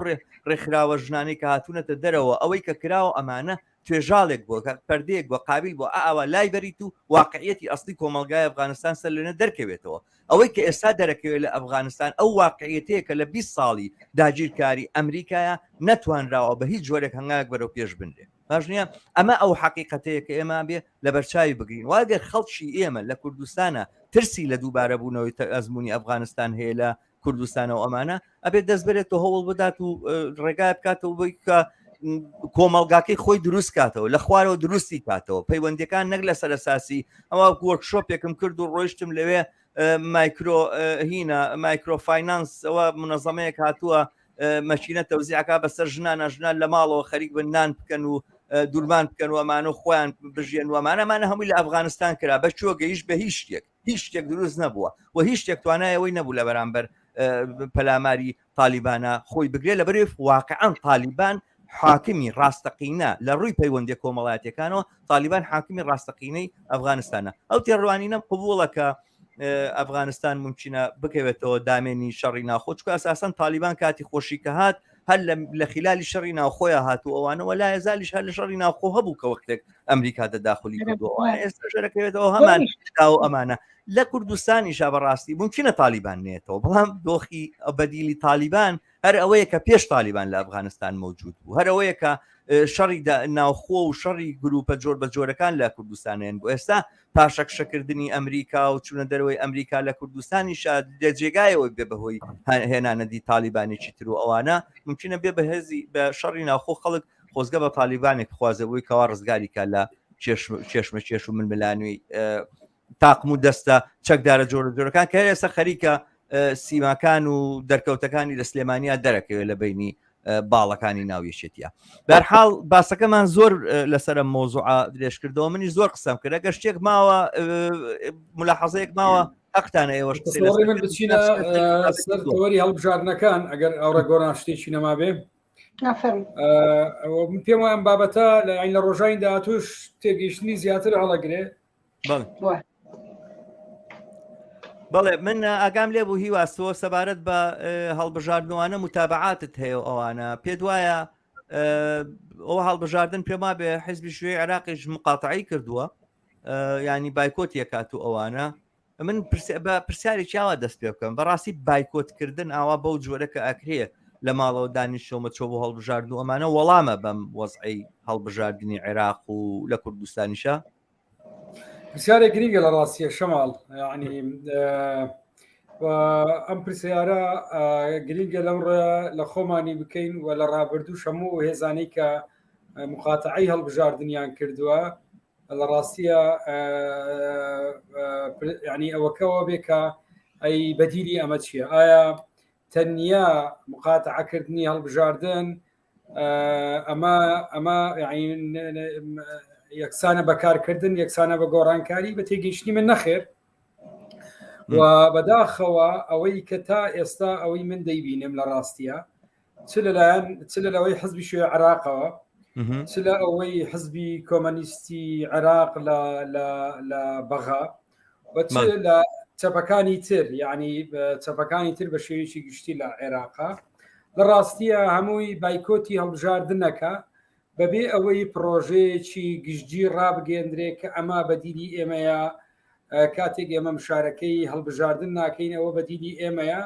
A: ڕێکخراوە ژنانەی کە هاتوونەتە دەرەوە ئەوەی کە کراوە ئەمانە توێژاڵێک بووە کە پەردەیەک بووە قابیل بووە ئاوا لای بەریت و واقعیەتی ئەسلی کۆمەڵگای ئەفغانستان سەر لەنە دەرکەوێتەوە ئەوەی کە ئێستا دەرەکەوێت لە ئەفغانستان ئەو واقعیەتەیە کە لە 20 ساڵی داگیرکاری ئەمریکایە نەتوانراوە بە هیچ جۆرێک هەنگاوێک بەرەو پێش بنرێ باش نییە ئەمە ئەو حەقیقەتەیە کە ئێمە بێ لەبەرچاوی بگرین واگەر خەڵکی ئێمە لە کوردستانە ترسی لە دووبارە بوونەوەی ئەزمموی ئەفغانستان هەیە لە کوردستانەوە ئەمانە ئەبێت دەست بەرێت و هەوڵ بدات و ڕێگای بکاتەوە بۆی کە کۆمەڵگاکەی خۆی دروست کاتەوە لە خوارەوە دروستی کاتەوە پەیوەندەکان نەک لەسەر ئەساسی ئەوە وەرکشۆپێکم کرد و ڕۆیشتم لەوێ مایکرۆ هینە مایکرۆ فاینانس ئەوە منەزەمەیەک هاتووە مەکینە تەوزیعەکە بەسەر ژنانە ژنان لە ماڵەوە خەریک بن نان بکەن و دورمان بکەن و ئەمانە و خۆیان بژێن و ئەمانە ئەمانە هەمووی لە ئەفغانستان کرا بە کوێ گەیشت بە هیچ شتێک هیچ شتێک دروست نەبووە و هیچ شتێک توانای ئەوەی نەبوو لە بەرامبەر پەلاماری تالیبانە خۆی بگرێت لەبەر واقعا تالیبان حاکمی ڕاستەقینە لە ڕووی پەیوەندی کۆمەڵایەتەکانەوە تالیبان حاکمی ڕاستەقینەی ئەفغانستانە ئەو تێڕوانینەم قبوڵە کە ئەفغانستان ممکنە بکەوێتەوە دامێنی شەڕی ناخۆ چکە ئەساسەن تالیبان کاتی خۆشی کە هات هەر لە خلالی شەڕی ناوخۆیان هات و ئەوانەوە لا زالیش هەر لە شەڕی ناوخۆ هەبوو کە وەختێک ئەمریکا تەداخلی کردووە ئێستا شەرەکەوێتەوە هەمان داو ئەمانە لە کوردستانیشا بەڕاستی ممکنە تالیبان نێتەوە بەڵام دۆخی بەدیلی تالیبان هەر ئەوەیە کە پێش تالیبان لە ئەفغانستان مەوجود بوو هەر ئەوەیە کە شەڕی ناوخۆ و شەڕی گروپە جۆر بە جۆرەکان لە کوردستانێن بۆ ئێستا پاشەکشەکردنی ئەمریکا و چوونە دەرەوەی ئەمریکا لە کوردستانیشا لە جێگایەوە بێ بەهۆی هێنانەدی تالیبانێکی تر و ئەوانە ممکنە بێ بەهێزی بە شەڕی ناوخۆ خەڵک خۆزگە بە تالیبانێک بخوازێ بۆی کەوا ڕزگاری کا لە کێشمە کێش و ململانوی تاقم و دەستە چەکدارە جۆرە جۆرەکان کە ئێستا خەریکە سیماکان و دەرکەوتەکانی لە سلێمانیا دەرەکەوێت لە بینی باڵەکانی ناو یەکێتیە بەرحاڵ باسەکەمان زۆر لەسەر مۆزوع درێژکردەوە منی زۆر قسەم کرد ئەگەر شتێک ماوە ملاحەزەیەک ماوە حەقتانە ئێوەش
C: من بچینە سەر تەوەری هەڵبژاردنەکان ئەگەر ئەوڕە گۆڕان شتێکی نەمابێ من پێم وایە ئەم بابەتە لە لە ڕۆژانی داهاتوش تێگەیشتنی زیاتر هەڵەگرێ
A: بەڵێ من ئاگام لێ بوو هیواستەوە سەبارەت بە هەڵبژاردنوانە متابعاتت هەیە ئەوانە پێ دوایە ئەوە هەڵبژاردن پێما بێ حزبی شوێ عێراقیش مقاتعی کردووە ینی بایکۆت یەکات و ئەوانە من بە پرسیارێکی ئاوا دەست پێ بکەم بەڕاستی بایکۆتکردن ئاوا بەو جۆرە کە ئەکرێ لە ماڵەوە دانیشتەوە چۆ بۆ هەڵبژاردن و ئەمانە وەڵامە بەم وەزعی هەڵبژاردنی عێراق و لە کوردستانیشە
C: پرسیارێک گرنگە لە ڕاستیە شەماڵ ینی ئەم پرسیارە گرنگە لەم ڕێ لە خۆمانی بکەین و لە ڕابردوو هەموو هێزانەی کە مقاتعی هەڵبژاردنیان کردووە لە ڕاستیە ینی ئەوەکەەوە بێ کە ئەی بەدیلی ئەمە چییە ئایا تەنیا مقاتعەکردنی هەڵبژاردن ئەمە ئەمە. یەکسانە بەکارکردن یەکسانە بە گۆڕانکاری بە تێگەیشتنی من نەخێر و بەداخەوە ئەوەی کە تا ئێستا ئەوەی من دەیبینم لە ڕاستیە چ لەلایەن چ لە لەوەی حزبی شوێ عراقەوە چ لە ئەوەی حزبی کۆمەنیستی عێراق لە لە بەغا و چ لە چەپەکانی تر یعنی چەپەکانی تر بە شێوەیەکی گشتی لە عێراقا لە ڕاستیە هەمووی بایکۆتی هەڵبژاردنەکە بەبێ ئەوەی پرۆژەیەکی گشتگیر ڕابگەندرێ کە ئەمە بەدیلی ئێمەیە کاتێک ئێمە مشارەکەی هەڵبژاردن ناکەین ئەوە بەدیلی ئێمەیە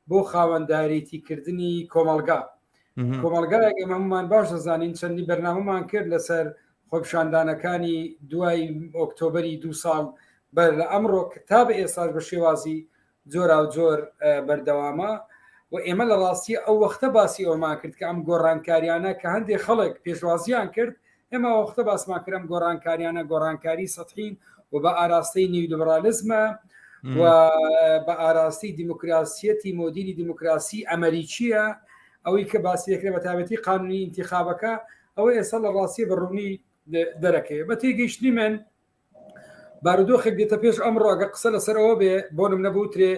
C: بۆ خاوەندارێتی کردنی کۆمەڵگا کۆمەڵگایەک ئێمە هەمومان باش دەزانین چەندی بەرنامەمان کرد لەسەر خۆپیشاندانەکانی دوای ئۆکتۆبری دو ساڵ بەر لە ئەمڕۆ تا بە ئێستاش بە شێوازی جۆراوجۆر بەردەوامە و ئێمە لە ڕاستی ئەو وەختە باسی ئەومان کرد کە ئەم گۆڕانکاریانە کە هەندێک خەڵک پێشوازیان کرد ئێمە وەختە باسمان کرد ئەم گۆڕانکاریانە گۆڕانکاری سەتحین و بە ئاراستەی نیولیبرالیزمە و بە ئاراستی دیموکراسیەتی مۆدیلی دیموکراسی ئەمریکیە ئەوەی کە باسی دەکرێت بە تایبەتی قانونی ئینتیخابەکە ئەوە ئێستا لە ڕاستیە بە ڕوونی دەرەکەوێت بە تێگەیشتنی من بارودۆخێک دێتە پێش ئەمڕۆ ئەگە قسە لەسەر ئەوە بێ بۆ نمونە بوترێ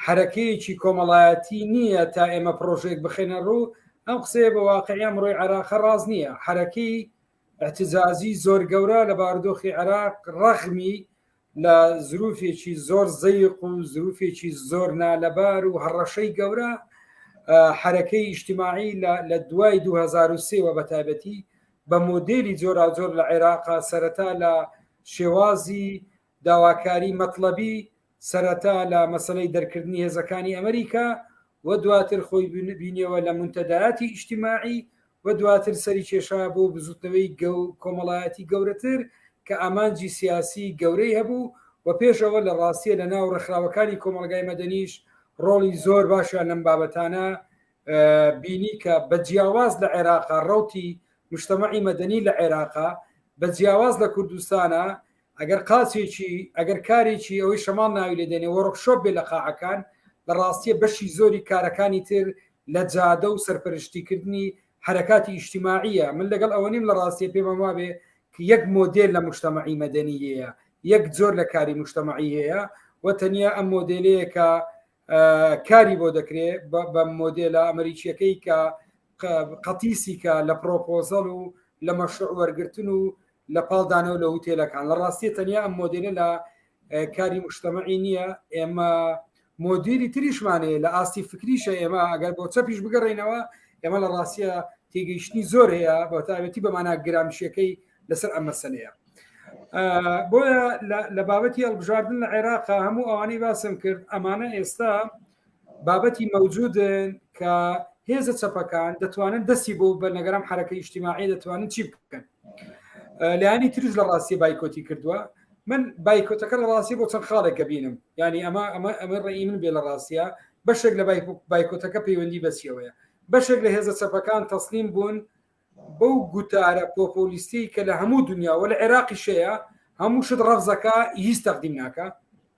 C: حرەکەیەکی کۆمەڵایەتی نییە تا ئێمە پرۆژەیەک بخێنە ڕوو ئەم قسەیە بە واقعی ئەمڕۆی عێراقە ڕاست نییە حرەکەی احتجاجی زۆر گەورە لە بارودۆخی عێراق ڕەغمی لە زروفێکی زۆر زەیق و زروفێکی زۆر نالەبار و هەڕەشەی گەورە حرەکەی ئیجتماعی لە دوای 2023 وە بە تایبەتی بە مۆدێلی جۆراوجۆر لە عێراقا سەرەتا لە شێوازی داواکاری مەتڵەبی سەرەتا لە مەسەلەی دەرکردنی هێزەکانی ئەمریکا و دواتر خۆی بینیەوە لە مونتەدایاتی ئیجتیماعی و دواتر سەری کێشا بۆ بزوتنەوەی کۆمەڵایەتی گەورەتر کە ئامانجی سیاسی گەورەی هەبوو و پێش ئەوە لە ڕاستیە لە ناو ڕێکخراوەکانی کۆمەڵگای مەدەنیش ڕۆڵی زۆر باشیان لەم بابەتانە بینی کە بە جیاواز لە عێراقا ڕەوتی مجتەمەعی مەدەنی لە عێراقا بە جیاواز لە کوردستانە ئەگەر قاچێکی ئەگەر کارێکی ئەوەی شەماڵ ناوی لێ دێنێ وۆرکشۆپ بێ لە قاعەکان لە ڕاستیە بەشی زۆری کارەکانی تر لە جادە و سەرپەرشتیکردنی حەرەکاتی ئیجتیماعیە من لەگەڵ ئەوە نیم لە ڕاستیە پێمان وابێ کە یەک مۆدێل لە مجتەمەعی مەدەنی هەیە یەک جۆر لە کاری مجتەمەعی هەیە و تەنیا ئەم مۆدێلەیە کە کاری بۆ دەکرێ بە مۆدێلە ئەمریکیەکەی کە قەتیسی کە لە پرۆپۆزەڵ و لە مەشروع وەرگتن و لە پاڵدانەوە لە هوتێلەکان لە ڕاستیە تەنیا ئەم مۆدێلە لە کاری مشتەمەعی نییە ئێمە مۆدیلی تریشمان هەیە لە ئاستی فکریشە ئێمە ئەگەر بۆ چەپیش بگەڕینەوە ئێمە لە ڕاستیە تێگەیشتنی زۆر هەیە بە تایبەتی بە مانا گرامشیەکەی لەسەر ئەم مەسەلەیە بۆیە لە بابەتی هەڵبژاردن لە عێراق هەموو ئەوانەی باسم کرد ئەمانە ئێستا بابەتی مەوجودن کە هێزە چەپەکان دەتوانن دەستی بۆ بە نەگەرم حرەکە ئیجتیماعی دەتوانن چی بکەن لایانی ترش لە ڕاستی بایکۆتی کردووە من بایکۆتەکە لە ڕاستی بۆ چەند خاڵێک بینم ینی ئەمە ئەمە ئەمە ڕێی من بێ لە ڕاستە بەشێک لە بایکۆتەکە پەیوەندی بەچیەوەیە بەشێک لە هێزە چەپەکان تەسلیم بوون بەو گوتارە پۆپۆلیستی کە لە هەموو دنیا و لە عێراقیش هەیە هەموو شت ڕەفزەکە هیچ تەقدیم ناکە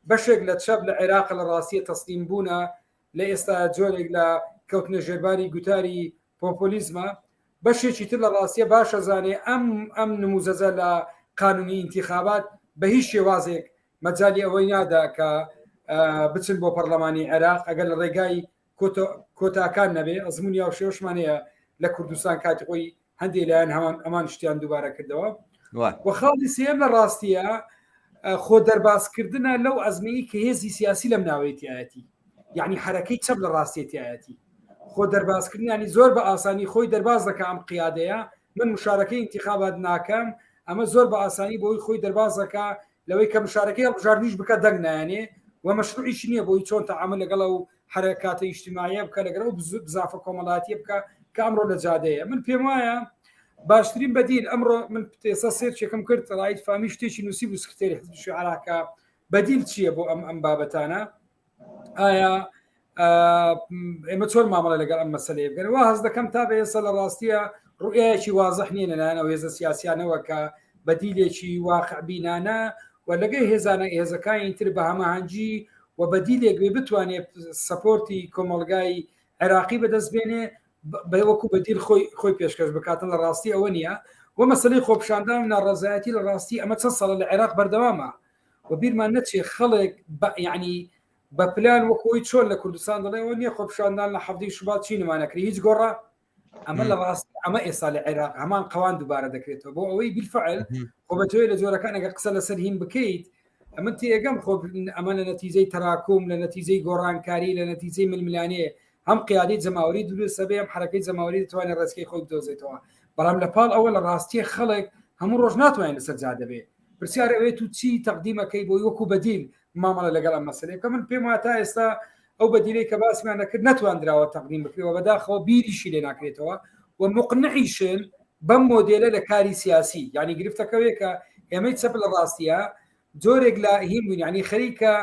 C: بەشێک لە چەپ لە عێراق لە ڕاستیە تەسلیم بوونە لە ئێستا جۆرێک لە کەوتنە ژێرباری گوتاری پۆپۆلیزمە بەشێکی تر لە ڕاستیە باشە زانێ ئەم ئەم نموزەزە لە قانونی ئینتیخابات بە هیچ شێوازێک مەجای ئەوەی نادا کە بچن بۆ پەرلەمانی عێراق ئەگەر لە ڕێگای کۆتاکان نەبێ ئەزمموی هاوشێوەشمان هەیە لە کوردستان کاتی خۆی هەندێک لایەن هەمان ئەمان شتیان دووبارە کردەوە و خاڵی سێم لە ڕاستیە خۆ دەربازکردنە لەو ئەزمەی کە هێزی سیاسی لەم ناوەیتیایەتی یعنی حرەکەی چەپ لە ڕاستێتیایەتی خۆ دەربازکردنیانی زۆر بە ئاسانی خۆی دەرباز دەکە ئەم قیادەیە من مشارەکەی انتخابات ناکەم ئەمە زۆر بە ئاسانی بۆی خۆی دەرباز دەکا لەوەی کە مشارەکەی هەڵبژاردنیش بکە دەنگ نایەنێ و مەشروعیش نییە بۆی چۆن تەعامل لەگەڵ ئەو حەرەکاتە ئیجتیماعیە بکە لەگەڵ ئەو بزافە کۆمەڵاتیە بکە کە ئەمڕۆ لە جادەیە من پێم وایە باشترین بەدیل ئەمڕۆ من ئێستا سێرچێکم کرد ڕایت فامی شتێکی نووسی بوو سکرتێری حزب شوعراکە بەدیل چییە بۆ ئەم ئەم بابەتانە ئایا ئێمە چۆن مامەڵە لەگەڵ ئەم مەسلەیە بکەن وا هەست دەکەم تا بە ئێستا لە ڕاستیە ڕوئیایەکی وازح نییە لەلایەن ئەو هێزە سیاسیانەوە کە بەدیلێکی واقع بینانە و لەگەی هێزانە هێزەکانی تر بە هەماهەنگی و بەدیلێک بێ بتوانێت سەپۆرتی کۆمەڵگای عێراقی بەدەست بێنێ بە وەکو بەدیل خۆی خۆی پێشکەش بکاتن لە ڕاستی ئەوە نییە. و مەسلەی خۆپشاندان و ناڕەزایەتی لە ڕاستی ئەمە چەند ساڵە لە عێراق بەردەوامە و بیرمان نەچێ خەڵک بە یعنی بە پلان وەکۆی چۆن لە کوردستان دەڵێەوە نییە خۆپشاندان لە حەفدەی شوبات چی نمانەکری هیچ گۆڕا ئەمە لە ڕاست ئەمە ئێستا لە عێراق هەمان قەوان دووبارە دەکرێتەوە بۆ ئەوەی بیلفعل خۆ بە جۆی لە جۆرەکان ئەگەر قسە لەسەر هین بکەیت ئەمە تێگەم خۆ ئەمە لە نەتیجەی تەراکوم لە نەتیجەی گۆڕانکاری لە نەتیجەی ململانێ هەم قیادی جەماوەری دروست هەبێ هەم حرەکەی جەماوەری دەتوانێت ڕێچکەی خۆی بدۆزێتەوە بەڵام لە پاڵ ئەوە لە ڕاستیە خەڵک هەموو ڕۆژ ناتوانێت لەسەر جادە بێ پرسیار ئەوێت و چی تەقدیمەکەی بۆی وەکو بەدیل مامەڵە لەگەڵ ئەم مەسەلەی بکە من پێم وایە تا ئێستا ئەو بەدیلەی کە باسمان نەکرد نەتواندراوە تەقدیم بکرێەوە بەداخەوە بیریشی لێ ناکرێتەوە و مقنعیشن بەم مۆدێلە لە کاری سیاسی یعنی گرفتەکەوێ کە ئێمەی چەپ لە ڕاستیە جۆرێک لە هین بووین یعنی خەریکە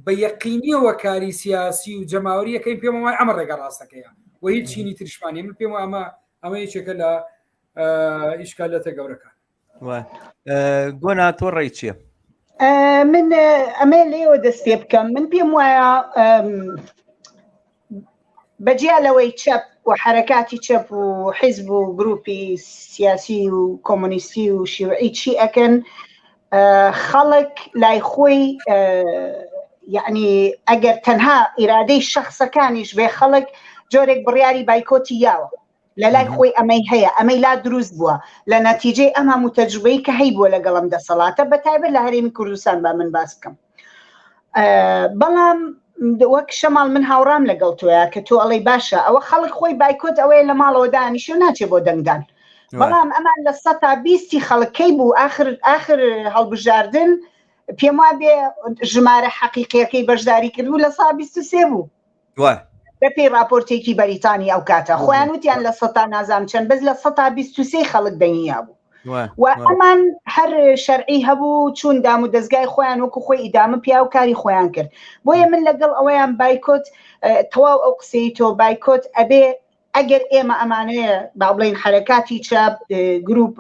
C: بە یەقینیەوە کاری سیاسی و جەماوەریەکەین پێم وایە ئەمە ڕێگە ڕاستەکەیە و هیچ چینی ترشمانی من پێم ئەمە ئەمە یەکێکە لە ئیشکالەتە گەورەکان
A: گۆنا تۆ ڕێی چییە؟
B: من ئەمە لێوە دەست پێ بکەم من پێم وایە بەجیا لەوەی چەپ و حرەکاتی چەپ و حیزب و گروپی سیاسی و کۆمۆنیستی و شیوعی چی ئەکەن خەڵک لای خۆی یعنی ئەگەر تەنها ئیرادەی شخصەکانیش بێ خەڵک جۆرێک بڕیاری بایکۆتی یاوە لە لای خۆی ئەمەی هەیە ئەمەی لا دروست بووە لە نەتیجەی ئەم هەموو تەجروبەی کە هەی بووە لەگەڵم دەسەڵاتە بە تایبەت لە هەرێمی کوردستان با من باس بکەم بەڵام وەک شەماڵ من هاوڕام لەگەڵ تۆیا کە تۆ ئەڵێی باشە ئەوە خەڵک خۆی بایکۆت ئەوەیە لە ماڵەوە دانیشە و ناچێ بۆ دەنگدان بەڵام ئەمان لە سەتا بیستی خەڵکەی بوو ئاخر ئاخر هەڵبژاردن پێم وا بێ ژمارە حەقیقیەکەی بەشداری کردبوو لە سا 23 بوو بەپێی راپۆرتێکی بەریتانی ئەو کاتە خۆیان وتیان لە سەتا نازام چەند بەس لە سەتا 23 خەڵک دەنگی هەبوو و ئەمان هەر شەرعی هەبوو چوون دام و دەستگای خۆیان وەکو خۆی ئیدامە پیا و کاری خۆیان کرد بۆیە من لەگەڵ ئەوەیان بایکۆت تەواو ئەو قسەی تۆ بایکۆت ئەبێ ئەگەر ئێمە ئەمانەیە با بڵین حرەکاتی چەپ گروپ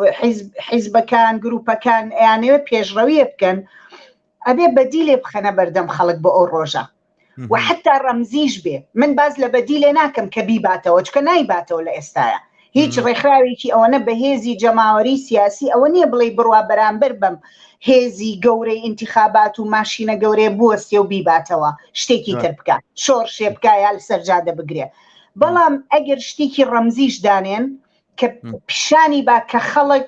B: حیزبەکان گروپەکان ئەیانەوێت پێشڕەویە بکەن ئەبێ بەدیلێ بخەنە بەردەم خەڵک بۆ ئەو ڕۆژە و حتا ڕەمزیش بێ من باز لە بەدیلێ ناکەم کە بیباتەوە چکە نایباتەوە لە ئێستاە هیچ ڕێکخراوێکی ئەوەنە بەهێزی جەماوەری سیاسی ئەوە نییە بڵێ بڕوا بەرامبەر بەم هێزی گەورەی ئینتخابات و ماشینە گەورەیە بوەستێ و بیباتەوە شتێکی تر بکە شۆڕشێ بکە یا لەسەر جادە بگرێ بەڵام ئەگەر شتێکی ڕەمزیش دانێن کە پیشانی با کە خەڵک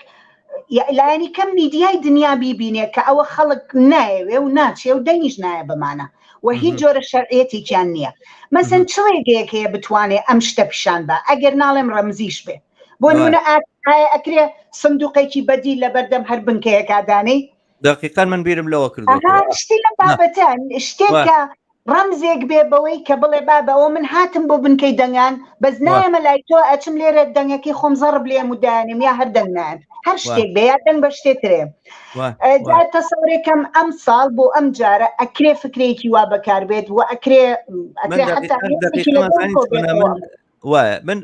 B: لایەنی کەم میدیای دنیا بیبینێ کە ئەوە خەڵک نایەوێ و ناچێ و دەنگیش نایە بەمانە و هیچ جۆرە شەرعیەتێکیان نییە مەسەن چ ڕێگەیەک هەیە بتوانێ ئەم شتە پیشان بە ئەگەر ناڵێم ڕەمزیش بێ بۆ نمونە ئایا ئەکرێ سندوقێکی بەدی لە بەردەم هەر بنکەیەکا دانێی
A: دقیقا من بیرم لەوە کردو
B: شتی لەم بابەتە شتێکە ڕەمزێک بێ بەوەی کە بڵێ بابە ئەوە من هاتم بۆ بنکەی دەنگان بەس نایەمە لای تۆ ئەچم لێرە دەنگەکەی خۆم زەڕب لێم و دانێم یا هەر دەنگ نایەم هەر شتێک بێ یا دەنگ بە شتێ ترێ جا تەسەورێکەم ئەم ساڵ بۆ ئەم جارە ئەکرێ فکرێکی وا بەکاربێت و ئەکرێ ئەکرێ حتا
A: وایە من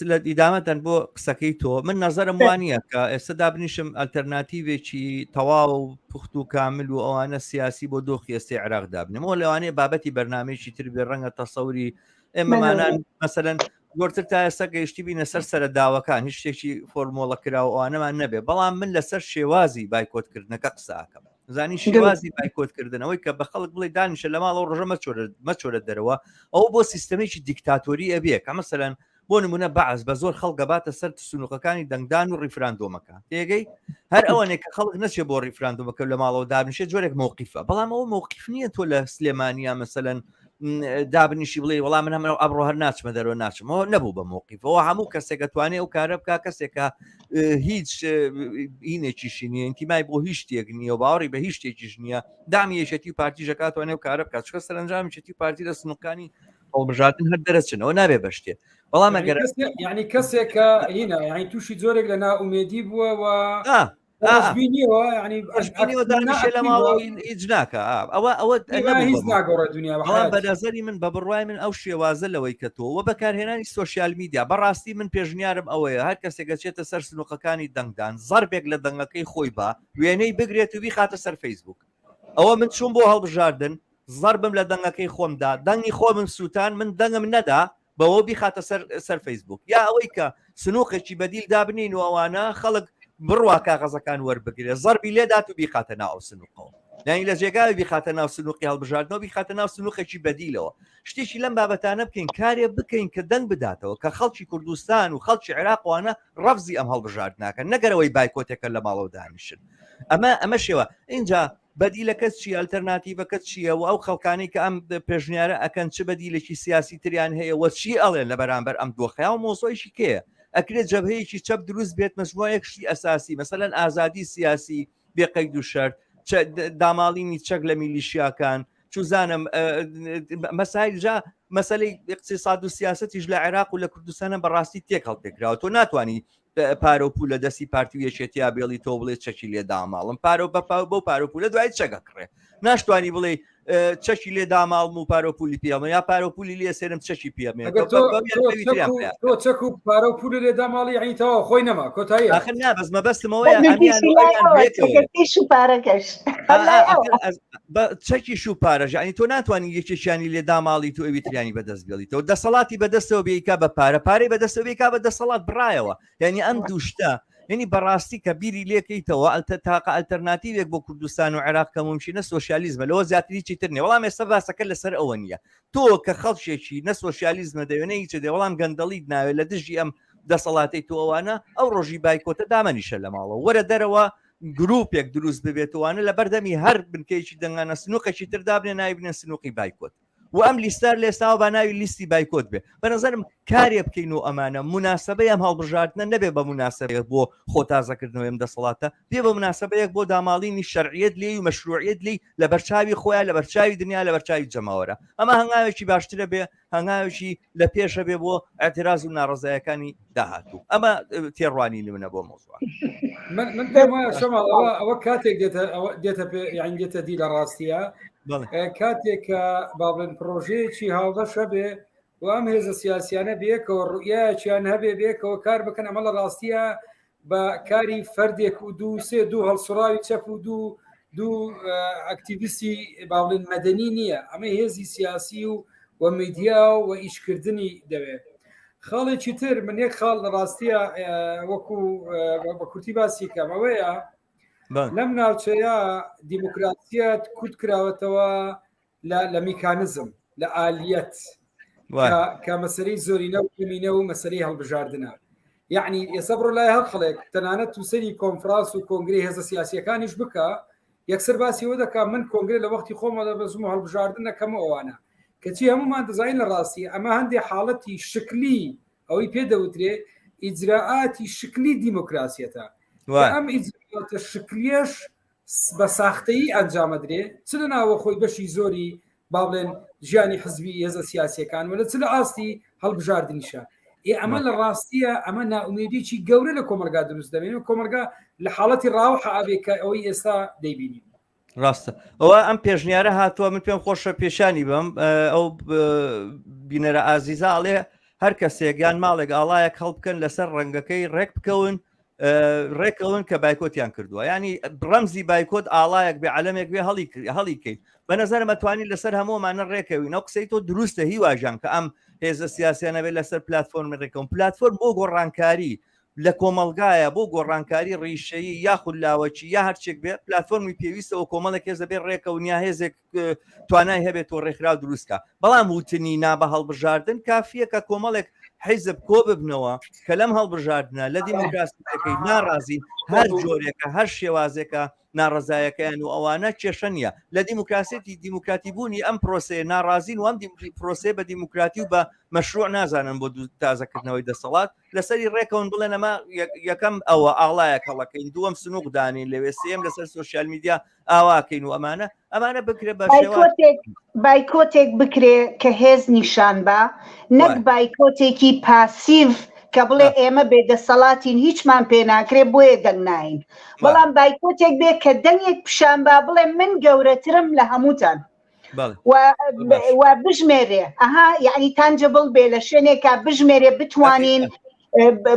A: لە ئیدامەتەن بۆ قسەکەی تۆ من نظرم وانە کە ئێستا دابنیشم ئەلتەرناتیڤێکی تەواو و پوخت و کامل و ئەوانە سیاسی بۆ دۆخی ئێستی عێراق دابنێمەوە لەوانەیە بابەتی بەرنمەیەکی تر بێ ڕەنگە تەسەوری ئێمەمانان مەسەەن زۆرتر تا ئێستا گەیشتی بینە سەر سەرە داوەکان هیچ شتێکی فۆرمۆڵە کرا و ئەوانەمان نەبێ بەڵام من لەسەر شێوازی بایکۆتکردنەکە قساکەم زانی شێوازی بایکۆتکردنەوەی کە بە خەڵک بڵێ دانیشە لە ماڵەوە ڕۆژە مەچۆرە مەچۆرە دەرەوە ئەو بۆ سیستەمێکی دیکتاتۆری ئەبێ کە مەسەلەن بۆ نمونە بەعس بە زۆر خەڵک گەباتە سەر سنوقەکانی دەنگدان و ڕیفراندۆمەکە تێگەی هەر ئەوەنێک کە خەڵک نەچێ بۆ ڕیفراندۆمەکە لە ماڵەوە دابنیشێ جۆرێک مەوقیفە بەڵام ئەوە مەوقیف نییە تۆ لە سلێمانیا مەسەلەن دابنیشی بڵێ وەڵام من هەمە ئەمڕۆ هەر ناچمە دەرەوە ناچمەوە نەبوو بە مۆقیفەوە هەموو کەسێکە توانێت ئەو کارە بک کەسێکە هیچ هینێکیشی نییە ئینتیمای بۆ هیچ شتێک نییە و باوەڕی بە هیچ شتێکیش نییە دامی یەکێتی و پارتی ژەکاتوانێ و کارە بکات چکە سەرنجام یەکێتی و پارتی لە سنووقانی هەڵبژاردن هەر دەرەچنەوە نابێ بە شتێ بەڵام ئەگەر
C: یعنی کەسێکە هینا یعنی تووشی جۆرێک لە نائومێدی بووە و ڕەشبینیەوە یعنی
A: ڕەشبینیەوە دانیشێ لە ماڵەوە هیچ ناکە ئەوە ئەوە
C: هیچ ناگۆڕێ دنیا
A: بەڵام بە نەزەری من بە بڕوای من ئەو شێوازە لەوەی کە تۆ وە بەکارهێنانی سۆشیال میدیا بەڕاستی من پێشنیارم ئەوەیە هەر کەسێک ئەچێتە سەر سنوقەکانی دەنگدان زەربێک لە دەنگەکەی خۆی با وێنەی بگرێت و بیخاتە سەر فەیسبوک ئەوە من چوون بۆ هەڵبژاردن زەربم لە دەنگەکەی خۆمدا دەنگی خۆمم سووتان من دەنگم نەدا بەوە بیخاتە سەر سەر فەیسبوک یا ئەوەی کە سنوقێکی بەدیل دابنین و ئەوانە خەڵک بڕوا کاغەزەکان وەربگرێ زەربی لێدات و بیخاتە ناو ئەو سنوقەوە یانی لە جێگاوی بیخاتە ناو سنوقی هەڵبژاردنەوە بیخاتە ناو سنوقێکی بەدیلەوە شتێکی لەم بابەتانە بکەین کارێ بکەین کە دەنگ بداتەوە کە خەڵکی کوردستان و خەڵکی عێراقوانە ڕەفزی ئەم هەڵبژاردناکە نەگەرەوەی بایکۆتێکە لە ماڵەوە دانیشن ئەمە ئەمە شێوە اینجا بەدیلەکە چی ئەلتەرناتیڤەکە چییە و ئەو خەڵکانی کە ئەم پێشنیارە ئەکەن چ بەدیلێکی سیاسی تریان هەیە وە چی ئەڵێن لە بەرامبەر ئەم دۆخەیە و مۆزۆیشی کێیە ئەکرێت جەبهەیەکی چەپ دروست بێت مەجموعەیەک شتی ئەساسی مەسەلەن ئازادی سیاسی بێ قەید و شەرت داماڵینی چەک لە میلیشیاکان چوزانم مەسایل جا مەسلەی اقتصاد و سیاستیش لە عێراق و لە کوردستانە بەڕاستی تێک هەڵپێکراوە تۆ ناتوانانی پارە و پول لە دەستی پارتی و یەکێتیا بێڵی تۆ بڵێ چەکی لێ داماڵم پارە بە پاو بەو پارە و پولە دوای چەکە کڕێ ناشتوانی بڵێ چەکی لێ داماڵم و پارە و پولی پێڵم یا پارە و پولی لێ سێرم چەکی پێمێ
C: تۆ چەک و پارە و پولی لێ داماڵی یعنی تەواو خۆی نەما کۆتایی
A: آخر نا بەس مەبەستمەوەیە
B: پارەکەش
A: چەکیش و پارەش یعنی تۆ ناتوانانی یەکێکیانی لێ داماڵی تو ئەوی تریانی بەدەست بێڵیتەوە دەسەڵاتی بەدەستەوە بیکا بە پارە پارەی بەدەستەوە بیکا بە دەسەڵات بڕایەوە یعنی ئەم دووشتە یعنی بەڕاستی کە بیری لێکەیتەوە ئەلتە تاقە ئەلتەرناتیوێک بۆ کوردستان و عێراق کە ممکنە سۆسیالیزمە لەوە زیاتر هیچی تر نیە وەڵام ئێستا باسەکە لەسەر ئەوە نییە تۆ کە خەڵکێکی نە سۆسیالیزمە دەوێ نە هیچ دەوێ وەڵام گەندەڵیت ناوێت لە دژی ئەم دەسەڵاتەی تۆ ئەوانە ئەو ڕۆژی بایکۆتە دامەنیشە لە ماڵەوە وەرە دەرەوە گروپێک دروست ببێتوانە لە بەردەمی هەر بنکەیەکی دەنگانە سنووقێکی تر دابنێ ناوی بنێن سنووقی بایکۆت و ئەم لیستار لێستاوە با ناوی لیستی بایکۆت بێ بە نظرم کارێ بکەین و ئەمانە مناسبەی ئەم هەڵبژاردنە نەبێ بە مناسبەیەک بۆ خۆ تازەکردنەوەی ئەم دەسەڵاتە بێ بە مناسبەیەک بۆ داماڵینی شەرعیەت لێی و مەشروعیەت لێی لە بەرچاوی خۆیان لە بەرچاوی دنیا لە بەرچاوی جەماوەرە ئەمە هەنگاوێکی باشترە بێ هەنگاوێکی لە پێشە بێ بۆ اعتراز و ناڕەزایەکانی داهاتوو ئەمە تێڕوانینی منە بۆ مۆزوع
C: من من پێم وایە شەماڵ ئەوە ئەوە کاتێک دێتە ئەوە دێتە پێ یان دێتە دی لە ڕاستیە کاتێک کە با بڵێن پرۆژەیەکی هاوبەش هەبێ و ئەم هێزە سیاسیانە بێکەوە ڕوئیایەکیان هەبێ بێکەوە کار بکەن ئەمە لە ڕاستیە بە کاری فەردێک و دوو سێ دوو هەڵسوڕاوی چەپ و دوو دوو ئەکتیڤیستی با بڵێن مەدەنی نییە ئەمە هێزی سیاسی و و میدیا و ئیشکردنی دەوێت خاڵێکی تر من یەک خاڵ لە ڕاستیە وەکو بە کورتی باسی کەم ئەوەیە لەم ناوچەیە دیموکراسیەت کورت کراوەتەوە لە میکانزم لە ئالیەت کە مەسەری زۆرینە و کەمینە و مەسەری هەڵبژاردنە یعنی ئێستا بڕۆ لای هەر خەڵێک تەنانەت توسەری کۆنفراس و کۆنگری هێزە سیاسیەکانیش بکە یەکسەر باسی ئەوە دەکا من کۆنگرە لە وەختی خۆمەوە دەبەزم و هەڵبژاردن دەکەم و ئەوانە کەچی هەمومان دەزانین لە ڕاستی ئەمە هەندێ حاڵەتی شکلی ئەوەی پێ دەوترێ ئیجرائاتی شکلی دیموکراسیەتە ئەم ئیجرائاتە شکلیەش بە ساختەیی ئەنجامەدرێ چ لە ناوەخۆی بەشی زۆری با بڵێن ژیانی حزبی هێزە سیاسیەکان و لە چ لە ئاستی هەڵبژاردنیشە ئێ ئەمە لە ڕاستیە ئەمە ناومێدیی گەورە لە کۆمەلگا دروست دەبێن و کۆمەلگا لە حاڵەتی ڕاوە ئابێ کە ئەوەی ئێستا دەیبینین
A: ڕاستە ئەوە ئەم پێشنیارە هاتووە من پێم خۆشە پێشانی بم ئەو بینەرە ئازیزە ئەڵێ هەر کەسێک یان ماڵێک ئاڵایەک هەڵبکەن لەسەر ڕەنگەکەی ڕێک بکەون ڕێکەون کە بایکۆتیان کردووە ینی ڕەمزی بایکۆت ئاڵایەک بێ عەلەمێک بێ هەڵی هەڵیکەیت بە نظرم ئەتوانی لەسەر هەموومانە ڕێکەوین ئەو قسەی تۆ دروستە هیواژان کە ئەم هێزە سیاسیانە بێت لەسەر پلتفۆرمی ڕێکەون پلتفۆرم بۆ گۆڕانکاری لە کۆمەڵگایە بۆ گۆڕانکاری ڕیشەیی یاخود لاوەکی یا هەرچێک بێت پلتفۆرمی پێویستەوە کۆمەڵێک هێزە بێ ڕێکەون یا هێزێک توانای هەبێت و ڕێکخراو دروستکە بەڵام وتنی نا بە هەڵبژاردن کافیە کە کۆمەڵێک حیزب کۆ ببنەوە کە لەم هەڵبژاردنە لە دیموکراسیەکەی ناڕازین هەر جۆرێکە هەر شێوازێکە ناڕزایەکەیان و ئەوانە کێشە نییە لە دیموکراسێتی دیموکراتی بوونی ئەم پرۆسەیە ناڕازین و ئەم پرۆسەیە بە دیموکراتی و بە مەشروع نازانن بۆ تازەکردنەوەی دەسەڵات لەسەری ڕێکەون بڵێن ئەمە یەکەم ئەوە ئاڵایەک هەڵەکەین دووەم سنوق دانین لەوێ سێم لەسەر سوسیال میدیا ئاواکەین و ئەمانە ئەمانە بکرێ بە
B: بایکۆتێک بایکۆتێک بکرێ کە هێز نیشان بە نەک بایکۆتێکی پاسیڤ کە بڵێ ئێمە بێدەسەڵاتین هیچمان پێ ناکرێ بۆیە دەنگ ناین بەڵام بایکۆتێک بێ کە دەنگێک پیشان با بڵێ من گەورەترم لە هەمووتان و بژمێرێ ئەها یعنی tangible بێ لە شوێنێکا بژمێرێ بتوانین.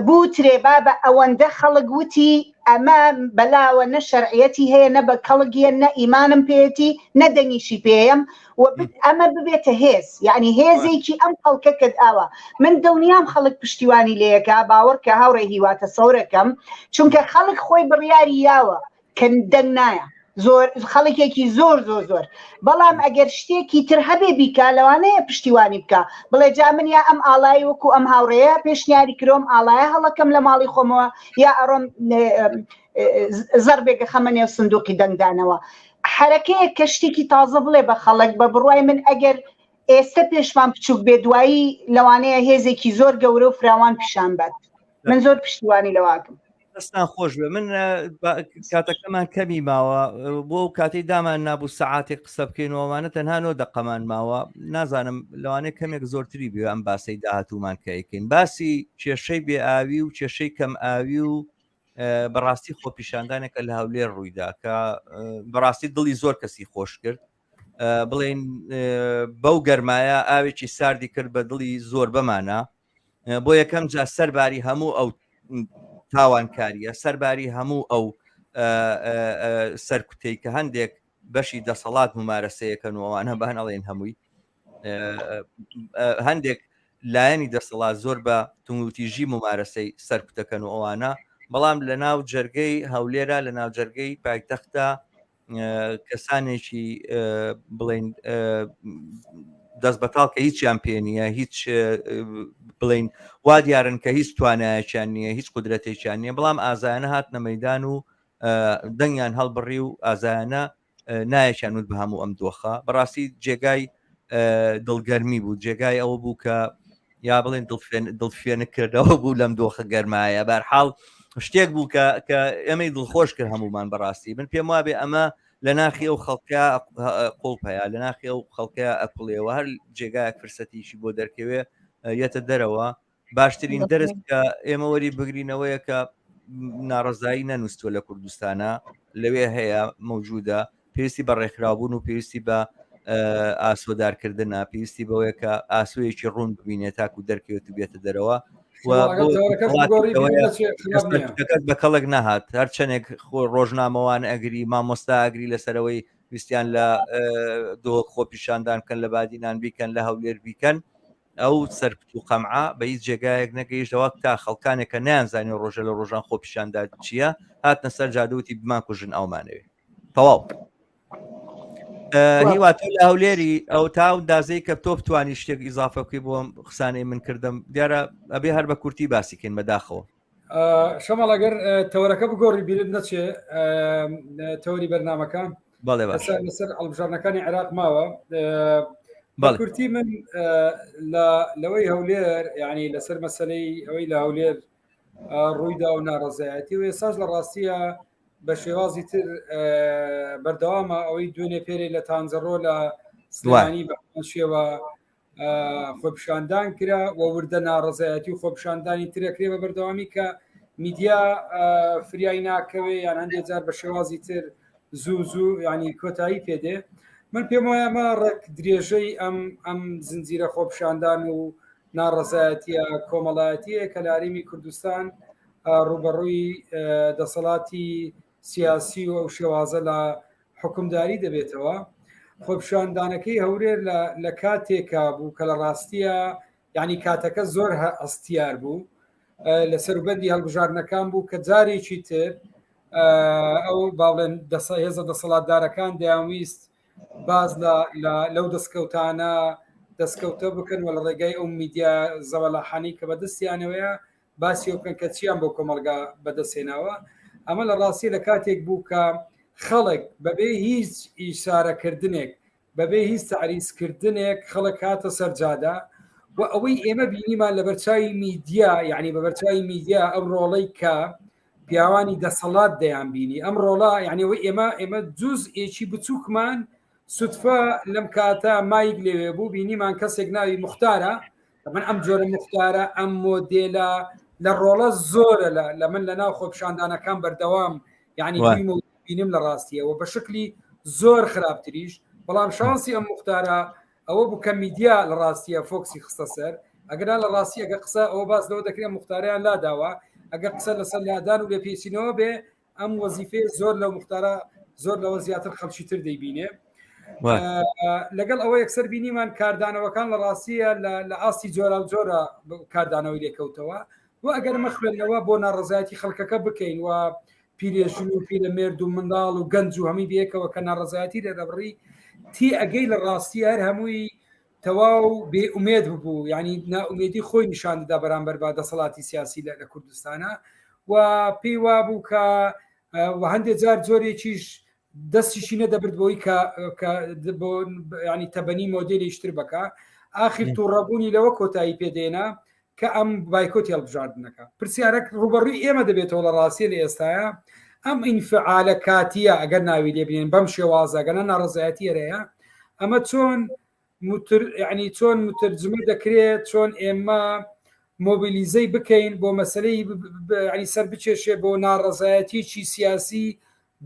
B: بوترێ بابە ئەوەندە خەڵک وتی ئەمە بەلاوە نە شەرعیەتی هەیە نە بە کەڵگیە نە ئیمانم پێیەتی نە دەنگیشی پێیم و ئەمە ببێتە هێز یعنی هێزێکی ئەم خەڵکە کە ئاوا من دڵنیام خەڵک پشتیوانی لەیەکە باوەڕ کە هاوڕێ هیواتە سەورەکەم چونکە خەڵک خۆی بڕیاری یاوە کە دەنگ نایە زۆر خەڵکێکی زۆر زۆر زۆر بەڵام ئەگەر شتێکی تر هەبێ بیکا لەوانەیە پشتیوانی بکە بڵێ جا من یا ئەم ئاڵای وەکو ئەم هاوڕێیە پێشنیاری کرۆم ئاڵایە هەڵەکەم لە ماڵی خۆمەوە یا ئەڕۆم زەربێکە خەمە نێو سندوقی دەنگدانەوە حرەکەیە کە شتێکی تازە بڵێ بە خەڵک بە بڕوای من ئەگەر ئێستا پێشمان بچووک بێ دوایی لەوانەیە هێزێکی زۆر گەورە و فراوان پیشان بات من زۆر پشتیوانی لەواکەم
A: دەستان خۆش بێ من کاتەکەمان کەمی ماوە بۆ ئەو کاتەی دامان نابوو سەعاتێک قسە بکەین و ئەوانە تەنها نۆ دقەمان ماوە نازانم لەوانەیە کەمێک زۆرتری بێ ئەم باسەی داهاتوومان کە ئەیکەین باسی کێشەی بێ ئاوی و کێشەی کەم ئاوی و بەڕاستی خۆپیشاندانێکە لە هەولێر ڕوویدا کە بەڕاستی دڵی زۆر کەسی خۆش کرد بڵێن بەو گەرمایە ئاوێکی ساردی کرد بە دڵی زۆر بەمانە بۆ یەکەم جا سەرباری هەموو ئەو تاوانکاریە سەرباری هەموو ئەو سەرکوتەی کە هەندێک بەشی دەسەڵات ممارەسەیەکەن و ئەوانە بان ئەڵێن هەمووی هەندێک لایەنی دەسەڵات زۆر بە توندوتیژی ممارەسەی سەرکوتەکەن و ئەوانە بەڵام لە ناو جەرگەی هەولێرە لە ناو جەرگەی پایتەختە کەسانێکی بڵین دەست بەتاڵ کە هیچیان پێ نییە هیچ بڵین وا دیارن کە هیچ توانایەکیان نییە هیچ قدرەتێکیان نییە بەڵام ئازایانە هاتنە مەدان و دەنگیان هەڵبڕی و ئازایانە نایەکیان وت بە هەموو ئەم دۆخە بەڕاستی جێگای دڵگەرمی بوو جێگای ئەوە بوو کە یا بڵێن دڵفێنک کردەوە بوو لەم دۆخە گەرمایە بەرحاڵ شتێک بوو کە کە ئێمەی دڵخۆش کرد هەمومان بەڕاستی من پێم وابێ ئەمە لە ناخی ئەو خەڵکە قوڵپ هەیە لە ناخی ئەو خەڵکە ئەکوڵێەوە هەر جێگایەک فرسەتیشی بۆ دەرکەوێ یەتە دەرەوە باشترین دەرس کە ئێمە وەری بگرینەوەیە کە ناڕزایی نەنووسوە لە کوردستانە لەوێ هەیە مەوجودە پێویستی بە ڕێکخراوبوون و پێویستی بە ئاسۆدارکردنە پێویستی بەوەیە کە ئاسۆیەکی ڕوون ببینێت تاکو دەرکەوێت و بێتە دەرەوە بە کەڵک نەهات هەرچەندێک خۆ ڕۆژنامەوان ئەگری مامۆستا ئەگری لەسەرەوەی ویستیان لە دۆک خۆپیشاندان بکەن لە بادینان بیکەن لە هەولێر بیکەن ئەو سەرکوت و قەمعە بە هیچ جێگایەک نەگەیشتەوە تا خەڵکانێک کە نەیانزانی ڕۆژە لە ڕۆژان خۆپیشاندا چییە هاتنە سەر جادەوتی بمانکوژن ئەومانەوێ تەواو هیوا تۆ لە هەولێری ئەو تا و دازەی کە تۆ بتانی شتێک ئیزافە بکەی بۆم قسانەی من کردم دیارە ئەبێ هەر بە کورتی باسیکەین بەداخەوە
C: شەمەڵ ئەگەر تەوەرەکە بگۆڕی بیرت نەچێ تەوەری بەرنمەکە
A: بەڵێ باشە
C: لەسەر هەڵبژاردنەکانی عێراق ماوە بە کورتی من لەوەی هەولێر یعنی لەسەر مەسلەی ئەوەی لە هەولێر ڕوویدا و ناڕزایەتی و ئێساش لە ڕاستیە بە شێوازی تر بەردەوامە ئەوەی دوێنێ پێرێ لە تانجەڕۆ لە سلێمانی بە شێوە خۆپیشاندان کرا و وردە ناڕزایەتی و خۆپیشاندانی ترەکرێ بە بەردەوامی کە میدیا فریای ناکەوێ یان هەندێک جار بە شێوازی تر زوو زوو ینی کۆتایی پێدێ من پێم وایە ئەمە ڕێک درێژەی ئەم ئەم زنجیرە خۆپیشاندان و ناڕەزایەتیە کۆمەڵایەتیە کە لە هەرێمی کوردستان ڕوبەڕووی دەسەڵاتی سیاسی و ئەو شێوازە لە حکومداری دەبێتەوە خۆپیشاندانەکەی هەورێر لە کاتێکا بوو کە لە ڕاستیە یعنی کاتەکە زۆر ئەستیار بوو لە سەروبەندی هەڵبژاردنەکان بوو کە جارێکی تر ئەو باڵێن هێزە دەسەڵاتدارەکان دەیانویست باز لە لەو دەستکەوتانە دەستکەوتە بکەن و لە ڕێگای ئەو میدیا زەوەلاحانی کە بەدەستیانەوەیە باسی بکەن کە چیان بۆ کۆمەلگا بەدەستهێناوە ئەمە لە ڕاستی لە کاتێک بوو کە خەڵک بەبێ هیچ ئیشارەکردنێک بەبێ هیچ تەعریزکردنێک خەڵک هاتە سەرجادە و ئەوەی ئێمە بینیمان لە بەرچاوی میدیا یعنی بە بەرچاوی میدیا ئەم ڕۆڵەی کە پیاوانی دەسەڵات دەیان بینی ئەم ڕۆڵە یعنی ئەوەی ئێمە ئێمە جوزئێکی بچووکمان سوتفە لەم کاتە مایک لەوێ بوو بینیمان کەسێک ناوی مختارە من ئەم جۆرە مختارە ئەم مۆدێلە لە ڕۆڵە زۆرە لە من لە ناو خۆپیشاندانەکان بەردەوام یعنی بینیم لە ڕاستیەوە بە شکلی زۆر خراپتریش بەڵام شانسی ئەم مختارە ئەوە بوو کە میدیا لە ڕاستیە فۆکسی خستە سەر. ئەگەرا لە ڕاستی ئەگە قسە ئەوە باس لەوە دەکرێت مختاریان لاداوە ئەگە قسە لەسەر لادان و لێپێچینەوە بێ ئەم وەزیفەیە زۆر لەو مختارە زۆر لەوە زیاتر خەڵکی تر دەیبینێ لەگەڵ ئەوە یەکسەر بینیمان کاردانەوەکان لە ڕاستیە لە ئاستی جۆرا و جۆرە کاردانەوەی لێکەوتەوە و ئەگەر مە خوێندنەوە بۆ ناڕزایەتی خەڵکەکە بکەین و پیرێژن و پیرە مێرد و منداڵ و گەنج و هەمی بێکەوە کە ناڕزایەتی لێدەبڕی تی ئەگەی لە ڕاستی هەر هەمووی تەواو بێ ئومێد ببوو یعنی نائومێدی خۆی نیشان دەدا بەرامبەر بە دەسەڵاتی سیاسی لە کوردستانە و پێی وابوو کە و هەندێک جار جۆرێکیش دەستیشی نەدەبرد بۆی کە بۆ ینی تەبەنی مۆدێلیشتر بکە ئاخر تووڕەبوونی لەوە کۆتایی پێدێنا کە ئەم بایکۆتی هەڵبژاردنەکە پرسیارەک ڕوبەڕووی ئێمە دەبێتەوە لە ڕاستیە لە ئێستاە ئەم ئینفعالە کاتیە ئەگەر ناوی لێ بنێن بەم شێوازە گەنە ناڕزایەتی هەیە ئەمە چۆن متر یعنی چۆن مترجمە دەکرێت چۆن ئێمە مۆبیلیزەی بکەین بۆ مەسلەی ینی سەر بچێشێ بۆ ناڕزایەتیی سیاسی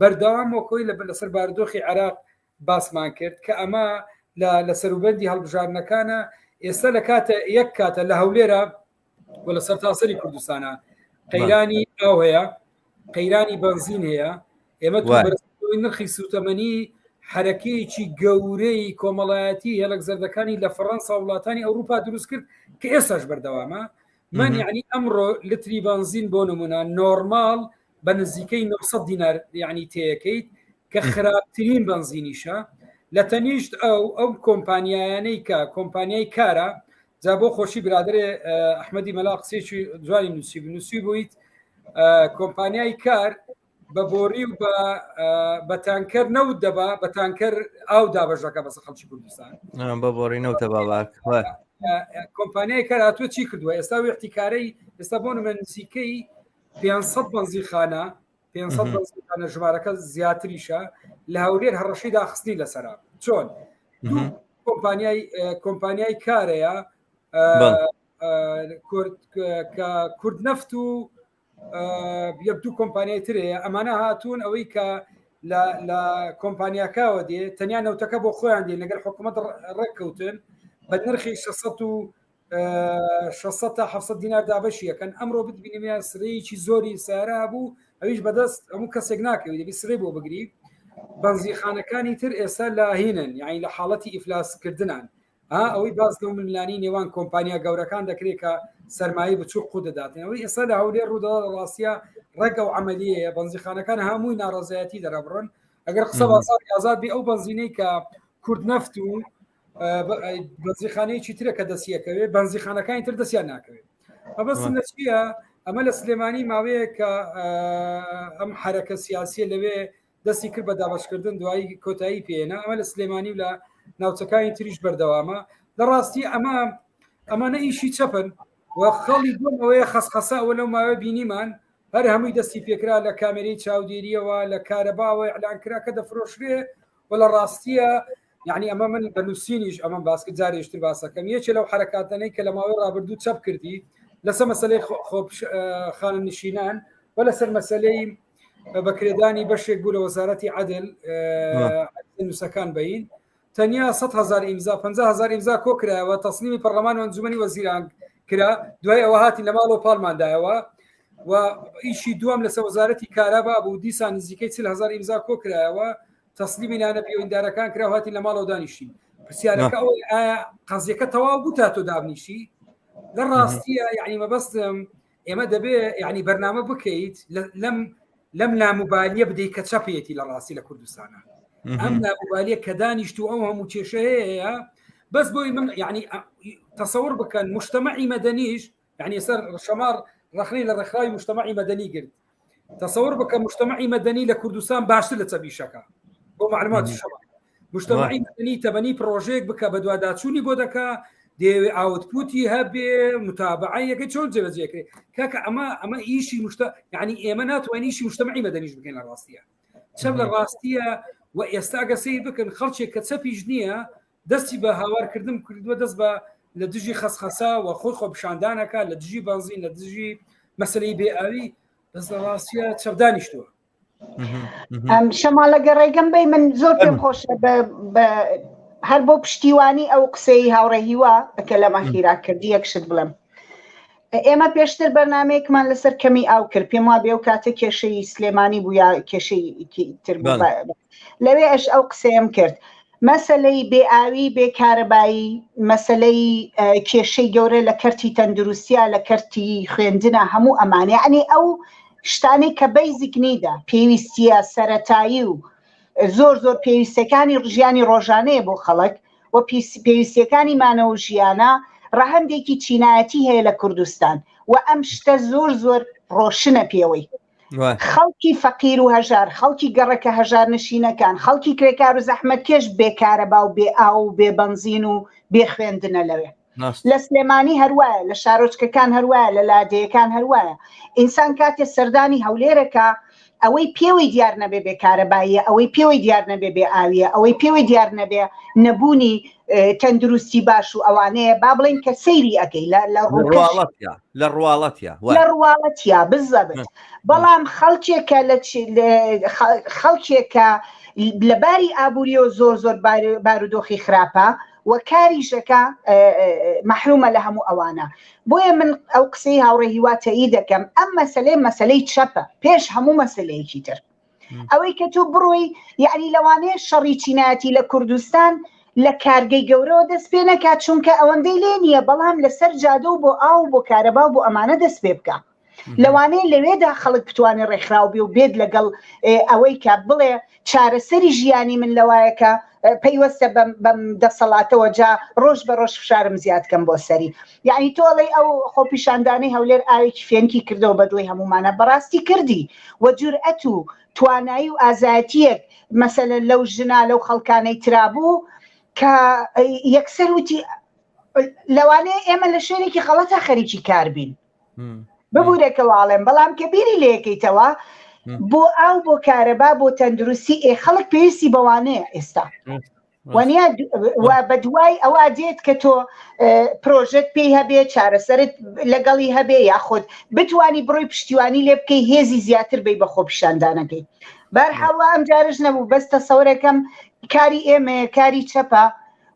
C: بەردەوام وەکۆی لە لەسەر بارودۆخی عێراق باسمان کرد کە ئەمە لە لە سەروبەندی هەڵبژاردنەکانە ئێستا لە کاتە یەک کاتە لە هەولێرە و لە سەرتاسەری کوردستانە قەیرانی ئاو هەیە قەیرانی بەنزین هەیە ئێمە بەرزبوونەوەی نرخی سوتەمەنی حرەکەیەکی گەورەی کۆمەڵایەتی هێڵک زەردەکانی لە فەڕەنسا وڵاتانی ئەوروپا دروست کرد کە ئێستاش بەردەوامە من یعنی ئەمڕۆ لتری بەنزین بۆ نمونە نۆرماڵ بە نزیکەی 900 دینار یعنی تێیەکەیت کە خراپترین بەنزینیشە لە تەنیشت ئەو ئەو کۆمپانیایانەی کە کۆمپانیای کارە جا بۆ خۆشی برادێ ئەحمەدی مەلا قسێکی جوانی نووسی بنووسی بوویت کۆمپانیای کار بە بۆری و بە تانکەر نەوت دەبا بە تانکەر ئاو دابەشەکە بەسە خەڵکی کوردستان
A: بە بۆری نەوتە باباک
C: کۆمپانیای کار هاتووە چی کردووە ئێستا وێحتیکارەی ئێستا بۆ نمە نزیکەی 500 بەنزیخانە 500 بەنزیخانە ژمارەکە زیاتریشە لە هەولێر هەڕەشەی داخستنی لەسرە چۆن کۆمپانیای کۆمپانیای کارەیە کورد کە کورد نەفت و یەک دوو کۆمپانیای ترەیە ئەمانە هاتوون ئەوەی کە لە کۆمپانیاکەوە دێ تەنیا نەوتەکە بۆ خۆیان دێ لەگەر حکوومەت ڕێککەوتن بە نرخی 600 و 600 تا 700 دینار دابەشی یەکەن ئەمڕۆ بتبینیان سرەیەکی زۆری سارا بوو ئەویش بەدەست هەموو کەسێک ناکەوێت دەبی سرەی بۆ بگری بەنزیخانەکانی تر ئێستا لاهینن یعنی لە حاڵەتی ئیفلاسکردنان ها ئەوەی باس لەو ململانی نێوان کۆمپانیا گەورەکان دەکرێت کە سەرمایە بچوک قوت دەداتن ئەوەی ئێستا لە هەولێر ڕوودەدا لە ڕاستیە ڕێک ئەو عملیەیە بەنزیخانەکان هەمووی ناڕەزایەتی دەرەبڕن ئەگەر قسە بازاڕی ئازاد بی ئەو بەنزینەی کە کورد نەفت و بەنزیخانەیەکی ترە کە دەستیەکەوێ بەنزیخانەکانی تر دەستیان ناکەوێت مەبەستم لە چییە ئەمە لە سلێمانی ماوەیە کە ئەم حرەکە سیاسیە لەوێ دەستی کرد بە دابەشکردن دوایی کۆتایی پێێنا ئەمە لە سلێمانی و لە ناوچەکانی تریش بەردەوامە لە ڕاستی ئەمە ئەمانە ئیشی چەپن و خەڵی دوم ئەوەیە خەسخەسە ئەوە لەو ماوە بینیمان هەر هەمووی دەستی پێکرا لە کامێرەی چاودێریەوە لە کارەباوە ئەلان کرا کە دەفرۆشرێ و لە ڕاستیە یعنی ئەمە من بە نووسینیش ئەمە باس کرد جارێشتر باسەکەم یەکێ لەو حرەکاتانەی کە لە ماوەی ڕابردوو چەپ کردی لەسەر مەسلەی خانە نشینان و لەسەر مەسلەی بەکرێدانی بەشێک بوو لە وەزارەتی عدل نووسەکان بین تەنیا 100 هزار ئیمزا 50 هزار ئیمزا کۆکرایەوە تەسلیمی پەرلەمان و ئەنجومەنی وەزیران کرا دوای ئەوە هاتی لە ماڵەوە پاڵماندایەوە و ئیشی دووەم لەسەر وەزارەتی کارابا بوو دیسان نزیکەی 40 هزار ئیمزا کۆکرایەوە تەسلیمی لایەنە پەیوەندیدارەکان کرا و هاتین لە ماڵەوە دانیشتین پرسیارەکە ئەوەی ئایا قەزیەکە تەواو بوو تا تۆ دابنیشی لە ڕاستیە یعنی مەبەستم ئێمە دەبێ یعنی بەرنامە بکەیت لەم لەم ناموبالیە بدەیت کە چەپێتی لە ڕاستی لە کوردستانە ئەم ناموبالیە کە دانیشت و ئەو هەموو کێشە هەیە بەس بۆی من یعنی تەسەور بکەن مجتمعی مەدەنیش یعنی سەر شەمار ڕخنەی لە ڕێکخراوی مجتمعی مەدەنی گرت تەسەور بکە مجتمعی مەدەنی لە کوردستان باشتر لە چەبیشەکە بۆ معلومات شەمار مجتمعی مەدەنی تەبەنی پرۆژەیەک بکە بە دواداچوونی بۆ دەکا دەیەوێ ئاوتپوتی هەبێ متابعەیەکە چۆن جێبەجێکرێ کاکە ئەمە ئەمە ئیشی مشتە یعنی ئێمە ناتوانین ئیشی مجتمعی مەدەنیش بکەین لە ڕاستیە چەپ لە ڕاستیە و ئێستا گە سیر بکەن خەڵکێک کە چەپیش نییە دەستی بە هاوارکردن کردووە دەست بە لە دژی خەسخەسا و خۆی خۆپیشاندانەکە لە دژی بەنزین لە دژی مەسلەی بێئاوی بەس لە ڕاستیە چەپ دانیشتووە
B: ئەم شەماڵەگە ڕێگەم بی من زۆر پێم خۆشە بە بە. هەر بۆ پشتیوانی ئەو قسەی هاوڕێ هیوا کە لەم ئەخیرا کردی یەک شت بڵێم ئێمە پێشتر بەرنمەیەکمان لەسەر کەمی ئاو کرد پێم وا بێ و کاتە کێشەی سلێمانی بوو یا کێشەی تر بوو لەوێ ئەش ئەو قسەیەم کرد مەسەلەی بێ ئاوی بێ کارەبایی مەسەلەی کێشەی گەورە لە کەرتی تەندروستیا لە کەرتی خوێندنە هەموو ئەمانە یعنی ئەو شتانەی کە basic need ە پێویستیە سەتایی و زۆر زۆر پێویستەکانی ژیانی ڕۆژانەیە بۆ خەڵک و پێویستیەکانی مانەوە و ژیانە ڕەهەندێکی چینایەتی هەیە لە کوردستان و ئەم شتە زۆر زۆر ڕۆشنە پێوەی خەڵکی فەقیر و هەژار خەڵکی گەڕەکە هەژار نشینەکان خەڵکی کرێکار و زەحمەتکێش بێ کارەبا و بێ ئاو و بێ بەنزین و بێ خوێندنە لەوێ لە سلێمانی هەروایە لە شارۆچکەکان هەروایە لە لادێیەکان هەروایە ئینسان کاتێ سەردانی هەولێرەکە ئەوەی پێوەی دیار نەبێ بێ کارەباییە ئەوەی پێوەی دیار نەبێ بێ ئاویە ئەوەی پێوەی دیار نەبێ نەبوونی تەندروستی باش و ئەوانەیە با بڵین کە سەیری ئەەکەی لە لە
A: ڕواڵەتیا لە ڕواڵەتیا
B: لە ڕواڵەتیا بزەبت بەڵام خەڵکێکە لە خەڵکێکە لە باری ئابووریەوە زۆر زۆر بارودۆخی خراپە و کاریشەکە مەحرومە لە هەموو ئەوانە بۆیە من ئەو قسەی هاوڕێ هیوا تەئی دەکەم ئەم مەسلەیە مەسلەی چەپە پێش هەموو مەسلەیەکی تر ئەوەی کە تۆ بڕۆی یعنی لەوانەیە شەڕی چینایەتی لە کوردستان لە کارگەی گەورەوە دەست پێ نەکات چونکە ئەوەندەی لێ نییە بەڵام لەسەر جادە و بۆ ئاو و بۆ کارەبا و بۆ ئەمانە دەست پێ بکە لەوانەیە لەوێدا خەڵک بتوانێت ڕێکخراو بێ و بێت لەگەڵ ئەوەی کە بڵێ چارەسەری ژیانی من لەوایە کە پەیوەستە بەم دەسەڵاتەوە جا ڕۆژ بە ڕۆژ فشارم زیاد کەم بۆ سەری یعنی تۆ ئەڵێی ئەو خۆپیشاندانەی هەولێر ئاوێکی فێنکی کردەوە بەدڵی هەمومانە بەڕاستی کردی و جورئەت و توانایی و ئازایەتیەک مەسەلەن لەو ژنا لەو خەڵکانەی ترابوو کە یەکسەر وتی لەوانەیە ئێمە لە شوێنێکی خەڵەتە خەریکی کار بین ببوورە کە واڵێم بەڵام کە بیری لەکەیتەوە بۆ ئاو بۆ کارەبا بۆ تەندروستی ئێ خەڵک پێویستی بەوانەیە ئێستا وانە بە دوای ئەوە دێت کە تۆ پرۆژت پێی هەبێ چارەسەرت لەگەڵی هەبێ یاخود بتانی بڕۆی پشتیوانی لێ بکەی هێزی زیاتر بی بە خۆپیشاندانەکەی بەرحاڵ ئەم جارش نەبوو بەس تەسەورەکەم کاری ئێمەیە کاری چەپە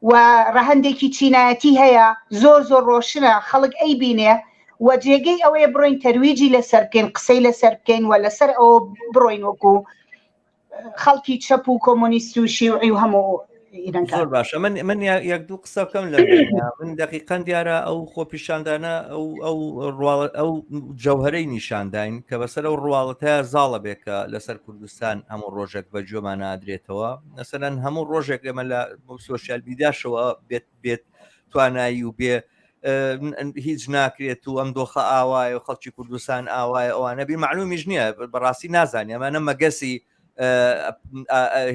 B: و ڕەهەندێکی چینایەتی هەیە زۆر زۆر ڕۆشنە خەڵک ئەیبینێ و جێگەی ئەوەیە بڕۆین تەرویجی لەسەر بکەین قسەی لەسەر بکەین و لەسەر ئەوە بڕۆین وەکو خەڵکی چەپ و کۆمۆنیست و شیوعی و هەموو
A: زۆر باشە من من یەک دوو قسە بکەم لە من دقیقەن دیارە ئەو خۆپیشاندانە ئەو ئەو ئەو جەوهرەی نیشانداین کە بەسەر ئەو ڕواڵەتە زاڵە بێ کە لەسەر کوردستان هەموو ڕۆژێک بە گوێمان نادرێتەوە مەسەلەن هەموو ڕۆژێک ئێمە لە سۆشیال میدیاشەوە بێت بێت توانایی و بێ هیچ ناکرێت و ئەم دۆخە ئاوایە و خەڵکی کوردستان ئاوایە ئەوانە بی معلومیش نییە بەڕاستی نازانانی ئەمانە مەگەسی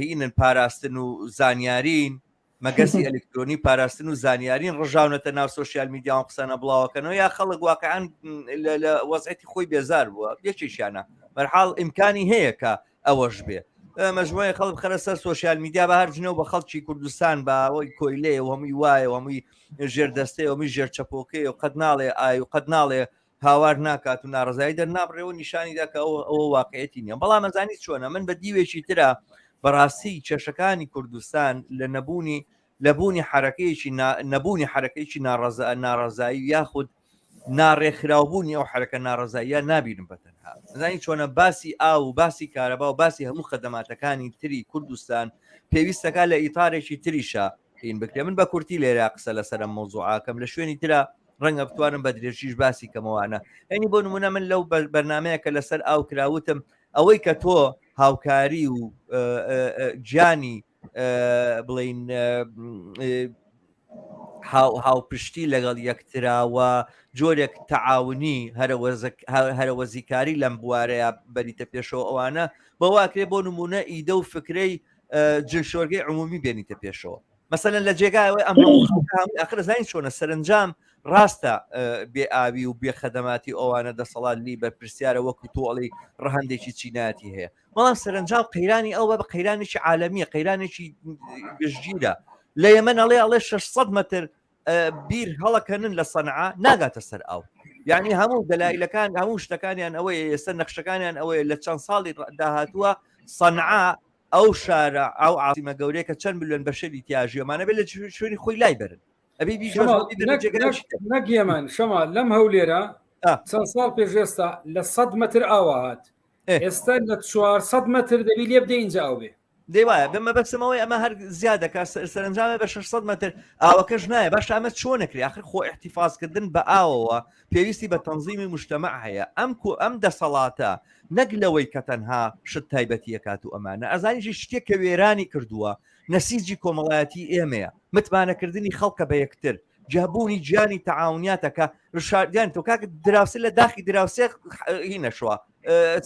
A: هینن پاراستن و زانیارین مەگەسی ئەلکترۆنی پاراستن و زانیارین ڕژاونەتە ناو سوسیال میدیا و قسانە بڵاوەکەنەوە یا خەڵک واقعا لە وەزعەتی خۆی بێزار بووە یەکێکیانە بەرحاڵ ئیمکانی هەیە کە ئەوەش بێ مەجموعی خەڵک بخەرە سەر سوسیال میدیا بە هەر جنێو بە خەڵکی کوردستان بە ئەوەی کۆیلەیە و هەمووی وایە و هەمووی ژێر دەستەیە و هەمووی ژێر چەپۆکەیە و قەت ناڵێ ئای و قەت ناڵێ هاوار ناکات و ناڕزایی دەرنابڕێ و نیشانیدا کە ئەوە ئەوە واقعەتی نییە بەڵام ئەزانی چۆنە من بە دیوێکی ترە بەڕاستی کێشەکانی کوردستان لە نەبوونی لە بوونی حرەکەیەکی نەبوونی حرەکەیەکی ناڕەزا ناڕەزایی یاخود ناڕێکخراوبوونی ئەو حرەکە ناڕەزاییە نابینم بە تەنها زانی چۆنە باسی ئاو و باسی کارەبا و باسی هەموو خەدەماتەکانی تری کوردستان پێویستەکە لە ئیتارێکی تریشە هین بکرێ من بە کورتی لێرە قسە لەسەر ئەم مەوزوعاکەم لە شوێنی ترا ڕەنگە بتوانم بە درێژیش باسی کەمەوانە ئەنی بۆ نمونە من لەو بەرنمەیە کە لەسەر ئاو کراوتم ئەوەی کە تۆ هاوکاری و گیانی بڵین هاوپشتی لەگەڵ یەکتراوە جۆرێک تەعاونی هەرەوەزیکاری لەم بوارەیە بەریتە پێشەوە ئەوانە بەواکرێ بۆ نمونە ئیدە و فکرەی جلشۆرگەی عمومی بێنیتە پێشەوە مەسەلەن لە جێگایەوەی ئەم ئاخر زانین چۆنە سەرنجام ڕاستە بێ ئاوی و بێ خەدەماتی ئەوانە دەسەڵات لی بەرپرسیارە وەکو تۆڵی ڕەهندێکی چینایەتی هەیە بەڵام سەرنجام قەیرانی ئەو بە قەیرانێکی عالەمیە قەیرانێکی گشتگیرە لە یەمەن ئەڵێ ئەڵێ 600 متر بیر هەڵەکەنن لە سەنعا ناگاتە سەر ئاو یعنی هەموو دەلایلەکان هەموو شتەکانیان ئەوەیە ئێستا نەخشەکانیان ئەوەیە لە چەند ساڵی داهاتووە سەنعا. ئەو شارە ئەو عاسیمە گەورەیە کە چەند ملیۆن بەشەری تیاژیۆمانە بێت لە شوێنی خۆی لای بەرن ئەبی
C: نەک یەمەن شەما لەم هەولێرە چەند ساڵ پێش ئێستا لە 100 متر ئاوا هات ئێستا لە 400 متر دەبی لێ بدە اینجا ئەو بێ
A: دەی وایە بە مەبەستمەوەی ئەمە هەر زیاد دەکات سەرەنجامە بە 600 متر ئاوەکەش نایە باشە ئەمە چۆن نەکرێ آخر خۆ احتیفازکردن بە ئاوەوە پێویستی بە تەنزیمی مجتەمع هەیە ئەم کو ئەم دەسەڵاتە نەک لەوەی کە تەنها شت تایبەتیەکات و ئەمانە ئەزانیشی شتێک کە وێرانی کردووە نەسیجی کۆمەڵایەتی ئێمەیە متمانەکردنی خەڵکە بە یەکتر جیابوونی گیانی تەعاونیاتە کە شاردیان تۆ کاک دراوسێ لە داخی دراوسێ هی نەشوە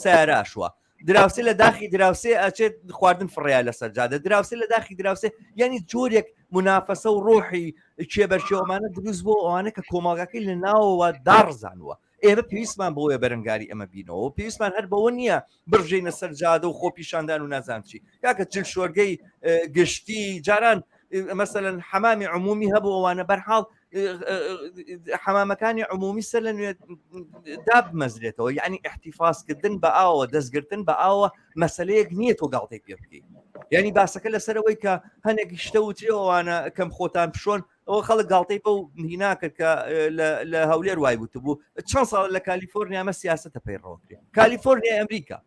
A: سیاراشوە دراوسێ لە داخی دراوسێ ئەچێت خواردن فڕیا لەسەر جادە دراوسێ لە داخی دراوسێ یعنی جۆرێک منافەسە و ڕۆحی کێبەرکێ ئەمانە دروست بۆ ئەوانە کە کۆمەڵگاکەی لە ناوەوە داڕزانوە ئێمە پێویستمان بۆیە بەرەنگاری ئەمە بینەوە پێویستمان هەر بەوە نییە بڕژێنە سەر جادە و خۆپیشاندان و نازان چی کاکە چل شۆرگەی گشتی جاران مەسەلەن حەمامی عمومی هەبوو ئەوانە بەرحاڵ حەمامەکانی عمومی سەر لە نوێ دابمەزرێتەوە یعنی احتیفازکردن بە ئاوە دەستگرتن بە ئاوە مەسلەیەک نییە تۆ گاڵتەی پێ بکەیت یعنی باسەکە لەسەرەوەی کە هەنێک شتە وترێ ئەوانە کەم خۆتان پشۆن ئەوە خەڵک گاڵتەی بەو هینا کرد کە لە هەولێر وای وتبوو چەند ساڵ لە کالیفۆرنیا ئەمە سیاسەتە پەیڕەوەکرێ کالیفۆرنیا ئەمریکا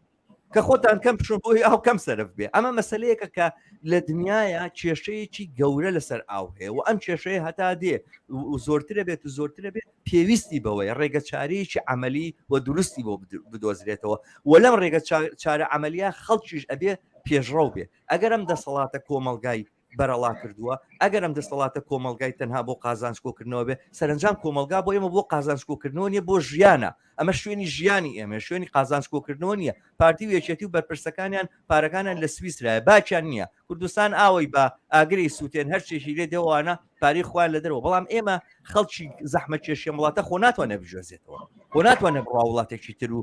A: کە خۆتان کەم بشۆن بۆی ئاو کەم سەرف بێ ئەمە مەسلەیەکە کە لە دنیاە کێشەیەکی گەورە لەسەر ئاو هەیە و ئەم کێشەیە هەتا دێ و زۆرترە بێت و زۆرترە بێت پێویستی بەوەیە ڕێگە چارەیەکی عملی و دروستی بۆ بدۆزرێتەوە و لەم ڕێگە چارە عملیە خەڵکیش ئەبێ پێشڕەو بێ ئەگەر ئەم دەسەڵاتە کۆمەڵگای بەرەڵا کردووە، ئەگەر ئەم دەستەڵاتە کۆمەڵگای تەنها بۆ قازانج کۆکردنەوە بێ، سەرەنجام کۆمەڵگا بۆ ئێمە بۆ قازانج کۆکردنەوە نیە بۆ ژیانە، ئەمە شوێنی ژیانی ئێمەیە، شوێنی قازانج کۆکردنەوە نیە، پارتی و یەکێتی و بەرپرسەکانیان پارەکانیان لە سویسرایە، باکیان نیە، کوردستان ئاوەی با ئاگری سوتێن هەرچێکی لێ دێ ئەوانە پارەی خۆیان لە دەرەوە، بەڵام ئێمە خەڵکی زەحمەتکێشی ئەم وڵاتە خۆ ناتوانێت بگوێزێتەوە خۆ ناتوانێت بڕوا وڵاتێکی تر و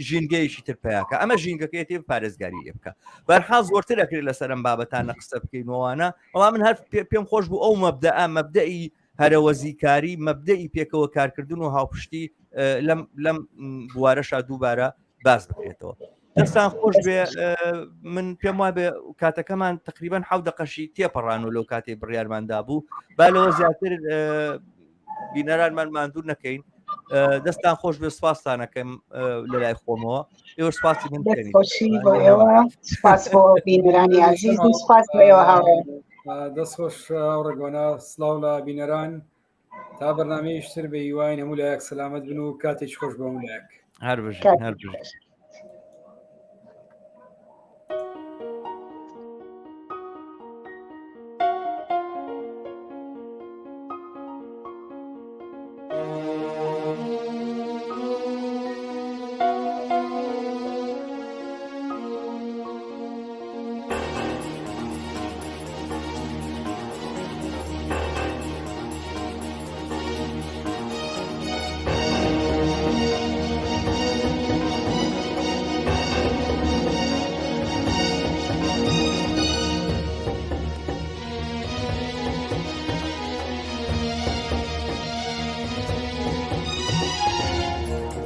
A: ژینگەیەکی تر پیاکە ئەمە ژینگەکەیەتی پارێزگاری لێ بکە بەرحاڵ زۆرتر ئەکرێت لەسەر ئەم بابەتانە قسە بکەینەوەوانە بەڵام من هەر پێم خۆش بوو ئەو مەبدەئە مەبدەئی هەرەوەزیکاری مەبدەئی پێکەوە کارکردن و هاوپشتی لەم لەم بوارەشا دووبارە باس بکرێتەوە دەستان خۆش بێ من پێم وا بێ کاتەکەمان تقریبان حەو دەقەشی تێپەڕان و لەو کاتێک بڕیارماندا بوو با لەوە زیاتر بینەرانمان ماندوو نەکەین دەستان خۆش بێ سپاستانەکەم لە لای خۆمەوە ئێوە سپاسی من
B: سپاس بۆ بینەرانی عزیز و سپاس بۆ ئێوە هاوڕێ
C: دەست خۆش ڕێگوانە سلااو لە بینەران تا بەرنمەیەکی تر بە هیواین هەموو لایەک سەلامەت بن و کاتێکی خۆش بۆ هەموو لایەک
A: هەر بژین هەر بژین.